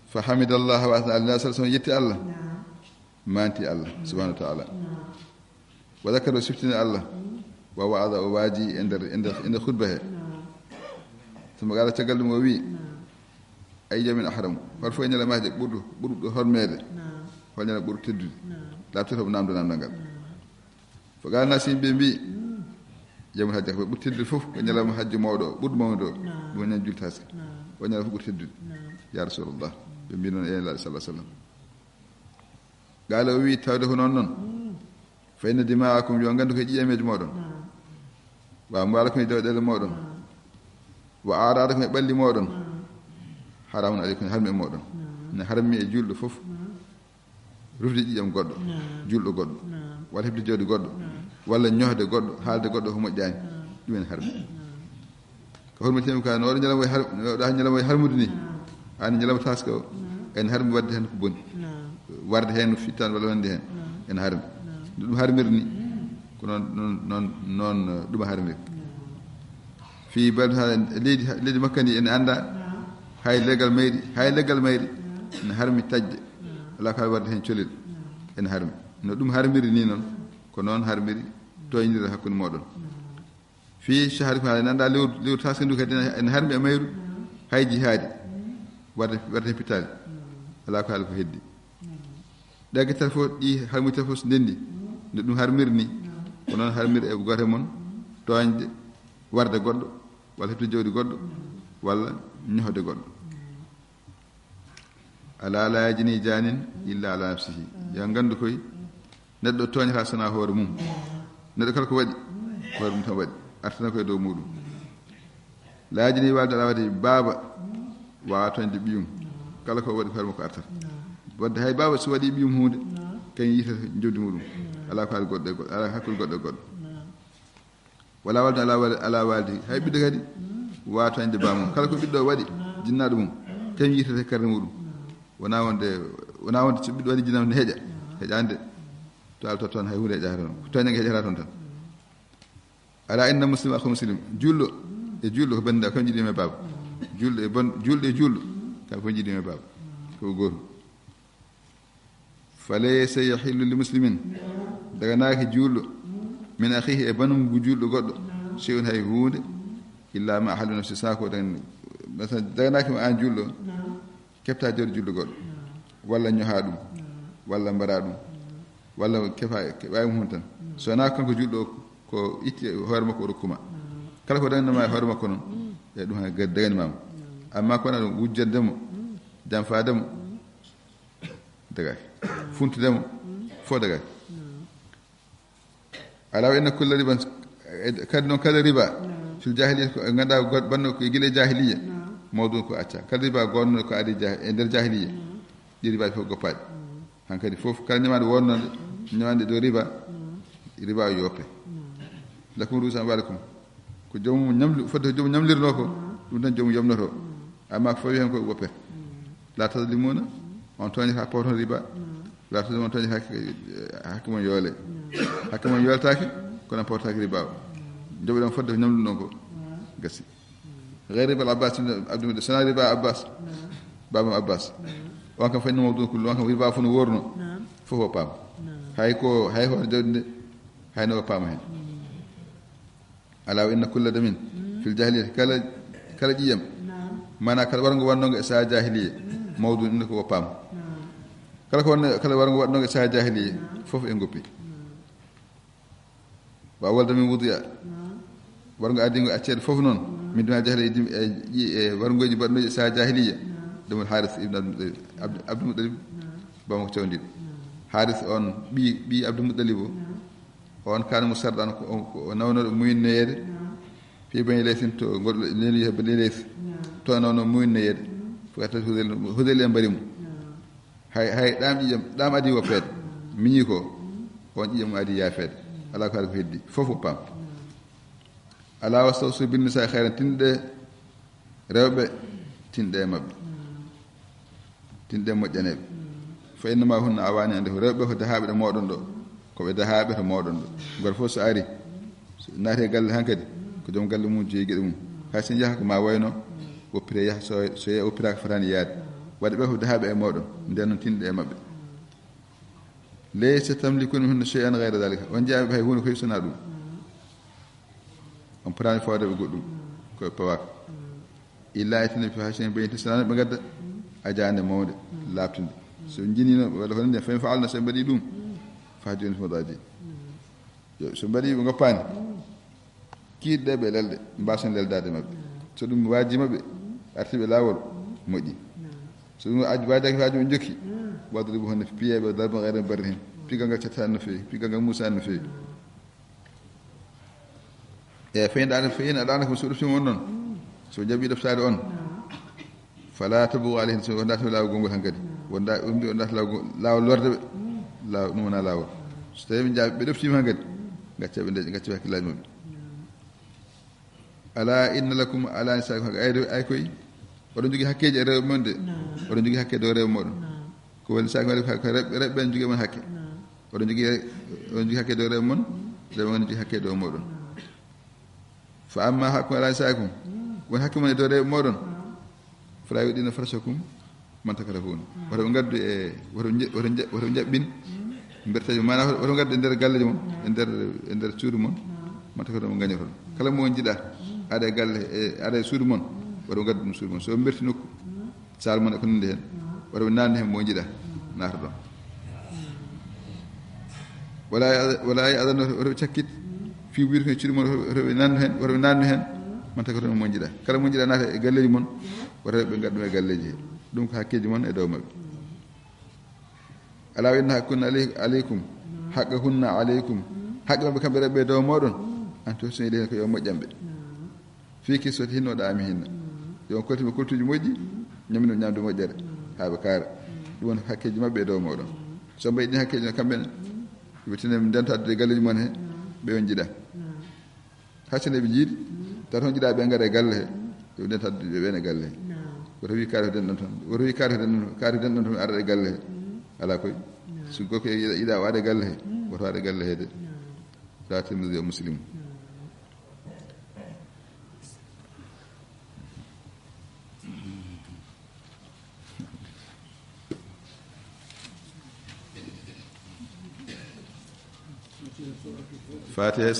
Fa hamidallaha wa asna alayhi, sallallahu alaihi wasallam yetti Allah, manti Allah subhanahu wa ta'ala. Wa zakara, o siftini Allah, wa wa'ada, o waaji e nder, e nder, e nder khutba he. Summa qala, caggal ɗum o wi, ay yawmin ahram, hol fof e ñalamaaje ɓurɗo, ɓurɗo hormeede, hol ñalawma ɓurɗo teddude? Laaɓtoto mo namdo namdal ngal. Fa qala nas, yimɓe mbi, yawmul hajji akbar, ɓurɗo teddude fof ko ñalawma hajju mawɗo o, ɓurɗo mawnude o, ɗum o ñande jultaske. O ñalawma fof ɓurɗo teddude. Ya Rasulullah, ɓe mbi noon, e Nulaaɗo sallallahu alaihi wasallam. Qala, o wi, tawde ko noon noon. Fa inna dima'akum, yo nganndu ko e ƴiƴameeje mooɗon. Wa amwalakum, e dewɗeele mooɗon. Wa aradakum, e ɓalli mooɗon. Haramun alaykum, harmi e mooɗon. Ne harmi e julɗo fof rufde ƴiƴam goɗɗo, julɗo goɗɗo, walla heɓde jawdi goɗɗo, walla ñohde goɗɗo, haalde goɗɗo ko moƴƴaani. Ɗum en harmi. Ko hormatima ka, no waɗa ñalawma wayi har-, no waɗa ñalawma wayi harmude ni. Ani ñalawma taska o, en harmi waɗde heen ko boni. Warde heen no fittaani walla wonde heen, en harmi. No ɗum harmiri ni, ko noon, noon, noon, noon, eh, ɗum harmiri. Fii balde ha leydi, leydi Makka ndi en annda, hay leggal mayri, hay leggal mayri, ne harmi taƴde. Alaa ko warde heen colel, en harmi. No ɗum harmiri ni noon, ko noon harmiri tooñdira hakkunde mooɗon. Fii shahrikum hada, en annda lewru, lewru taska ndu kadi ene harmi e mayru, hay jihaadi, warde, warde heen pittaali. Alaa ko haali ko heddi. Ɗe getal fof, ɗi harmuyta fof so ndenndi, nde ɗum harmiri ni, ko noon harmiri e gooto e mon tooñde, warde goɗɗo, walla heɓde jawdi goɗɗo, walla ñohde goɗɗo. Ala la yajni janin illa ala nafsihi. Yo nganndu koy, neɗɗo tooñata sona hoore mum. Neɗɗo kala ko waɗi, hoore mum tan waɗi. Artana koye dow muɗum. La yajni walde ala waɗi baaba, wawa tooñde ɓiyum. Kala ko waɗi ko hoore makko artata. Wadde hay baaba so waɗi ɓiyum huunde, kañum yiyata jawdi muɗum. Ala ko haali goɗɗo e goɗɗo, ala hakkunde goɗɗo e goɗɗo. Wala walde ala wal-, ala waldi. Hay ɓiɗɗo kadi wawa tooñde baamum. Kala ko ɓiɗɗo waɗi, jinnaɗo mum, kañum yiyata karne muɗum. Wona wonde, wona wonde so ɓiɗɗo waɗi jinnaɗo ne heƴa. Heƴande. To alta toon hay hunde heƴata toon. Ko tooñange heƴata toon tan. Ala inna muslim akhu muslim. Julɗo e julɗo ko banndiraaɓe, kam jiɗi e baaba. Julɗo e bon-, julɗo e julɗo, kam ko jiɗi e baaba. Ko gooto. Falaysa yahillu li muslimin. Daganaaki julɗo. Min akhihi, e banum ngu julɗo goɗɗo. Shay'un, hay huunde. Illa ma ahallu nafsi, sa ko dagan, masalan, daganaaki ma aan julɗo, keɓta jawdi julɗo goɗɗo, walla ñoha ɗum, walla mbara ɗum, walla kefa, keɓa e mum tan. So wonaa kanko julɗo o, ko itti e hoore makko o rokkuma. Kala ko daganma e hoore makko noon, e ɗum han gad-, daganimama. Amma ko wona ɗum wujjande mo, janfaade mo, dagaaki. Funtude mo, fof dagaaki. Alaa wa inna kulla riban, e kadi noon kala riba, fil jahiliya, ko ngannduɗaa goɗ-, banno ko gila e jahiliya, mawdun ko acca. Kala riba gonno ko adi jah-, e nder jahiliya, ɗi riba fof goppaaɗi. Hankadi fof kala ñamaande wonnonde, ñamaande dow riba, riba o yoppe. Lakum ruusu amwaalikum. Ko joomum ñamli-, fodde ko joomum ñamlirnoo ko, ɗum tan joomum yomnoto. Amma ko fawi heen ko woppete. La tazlimuuna, on tooñata pooton riba. La tazlimuuna, on tooñata hakke, hakke mon yoole. Hakke mon yooltaake, kono pootaake riba o. Njoɓoɗon fodde ko ñamluɗon ko. Gasi. Gayri riba al Abbas ibn Abdul Muttalib, sana riba Abbas. Baabam Abbas. On kam fa inna mawdun kullu, on kam riba fof no worno. Fof o paam. Hay ko, hay hoore jawdi nde, hay no o paama heen. Alaa wa inna kulla damin fil jahiliyyati, kala, kala ƴiiƴam, maanaa kala warngo wannongo e sahaa jahiliya, mawdun, inna ko o paam. Kala ko wonno, kala warngo waɗnongo e sahaa jahiliya, fof en goppi. Wa awwal damin wudi'a, warngo adingo acceede fof noon, min dima jahiliya, e dim-, e ƴi-, e warngooji mbaɗnooji e sahaa jahiliya, damul Haaris ibn Abdul Muttalib, Abdul, Abdul Muttalib, bamo ko cawndiɗo. Haaris on ɓii, ɓii Abdul Muttalib o, on kaana musarɗan ko, ko o nawnooɗo muynnoyeede, fii Bani Laysin to ngol leeli Bani Lays, to o nawno muynnoyeede, fo ka tawti Hudayl, Hudayl en mbari mo. Hay, hay ɗaam ƴiiƴam, ɗaam adii woppeede, miñi ko, on ƴiiƴam adi yaafeede. Alaa ko haali ko heddi, fof ko paam. Alaa wastawsu bin nisaa khayran, tinɗe rewɓe, tinɗe e maɓɓe. Tinɗe moƴƴaneeɓe. Fa innama hunna awaani, ande ko rewɓe ko dahaaɓe ɗe mooɗon ɗo. Ko ɓe dahaaɓe to mooɗon ɗo. Gooto fof so ari, so naati e galle hankadi, ko joom galle mum jeyi geɗe mum. Hay so yaha ko ma wayno, woppire yaha, so, so yehi woppiraaka fotaani yaade. Waɗi ɓe ko dahaaɓe e mooɗon, nden noon tinɗe e maɓɓe. Laysa tamlikuna minhunna shay'an ghayra dhalika. On jeyaɓe hay huunde koye sona ɗum. On potaani fawde ɓe goɗɗum, ko ɓe pawaaka. Illa e tene fahashin ɓe yinti, sona ɓe ngadda ajaande mawnde, laaɓtunde. So jiniino, walla ko nande, fa in fa'alna, so ɓe mbaɗi ɗum, fahjurhunna fil madaji. Yo, so mbaɗi ɓe ngoppaani, kiiɗɗe ɓe lelde, mbaasen leldaade maɓɓe. So ɗum waaji maɓɓe, arti ɓe laawol, moƴƴi. So ɗum waaj-, waajaaki haaju ɓe njokki, wadribuhunna, piyee ɓe darban ghayra mubarrihin. Pigal ngal cettaani no feewi, pigal ngal muusaani no feewi. E fa in ɗaana, fa in aɗaana ko so ɗoftiima on noon, so jaɓi ɗoftaade on, fala tabghu alayhinna, so wonda to laawol gongol hankadi. Wonda, on mbi wonda to laawol go-, laawol lorde ɓe. Laawol, ɗum wona laawol. So tawi ɓe jaabi, ɓe ɗoftiima hankadi, gacce ɓe nde, gacce ɓe hakkillaaji maɓɓe. Ala inna lakum ala nisaikum, ay, ay koy, oɗon jogii hakkeeji e rewɓe mon de. Oɗon jogii hakke dow rewɓe moɗon. Ko woni sa ko, ko rewɓe, rewɓe ɓen jogii mon hakke. Oɗon jogii, oɗon jogii hakke dow rewɓe mon, rewɓe mon jogii hakke dow moɗon. Fa amma haqqun ala nisaikum, won hakke mon e dow rewɓe moɗon. Fala yu'dina farashakum man takrahuna. Woto ɓe ngaddu e, woto nje-, woto nje-, woto njaɓɓin mberteeji, maanaam woto, woto ngaddu e nder galleeji mon, e nder, e nder suudu mon, man takrahuna mo ngañoton. Kala mo on njiɗa, aɗa e galle, e, aɗa e suudu mon, woto ngaddu ɗum suudu mon. So mberti nokku, saal mon e ko nanndi heen, woto ɓe naatnu heen mo njiɗa, naata ɗon. Wala, wala ya'zanna, woto ɓe cakkit, fii buyutikum, e cuuɗi mon, woto ɓe naatnu heen, woto ɓe naatnu heen, man takrahuna mo njiɗa. Kala mo njiɗa naata e galleeji mon, woto ɓe ngaddu ɗum e galleeji hee. Ɗum ko hakkeeji mon e dow maɓɓe. Ala wa inna haqqahunna alay-, alaykum, haqqahunna alaykum, haqqe maɓɓe kamɓe rewɓe e dow mooɗon, an tuhsinu ilayhinna, ko yo moƴƴan ɓe. Fii kiswatihinna wa ta'amihinna. Yo on koltin ɓe koltuuji moƴƴi, ñaamina ɓe ñaamdu moƴƴere, haa ɓe kaara. Ɗum woni hakkeeji maɓɓe e dow mooɗon. So mbaɗi ɗin hakkeeji no kamɓe ne, ɓe tinen ɓe ndenta addude e galleeji mon he, ɓe on njiɗa. Hay sinno ɓe njiɗi, tawa toon njiɗa ɓe ngara e galle he, yo ɓe ndenta addude ɓe ɓen e galle he. Woto wi kaari ko denɗon toon, woto wi kaari ko denɗon, kaari ko denɗon toon, arata e galle he. Alaa koy. So gorko yiɗa, yiɗa o ara e galle he, woto ara e galle he de. Rawaahu Tirmidhi wa Muslim. Fatiha.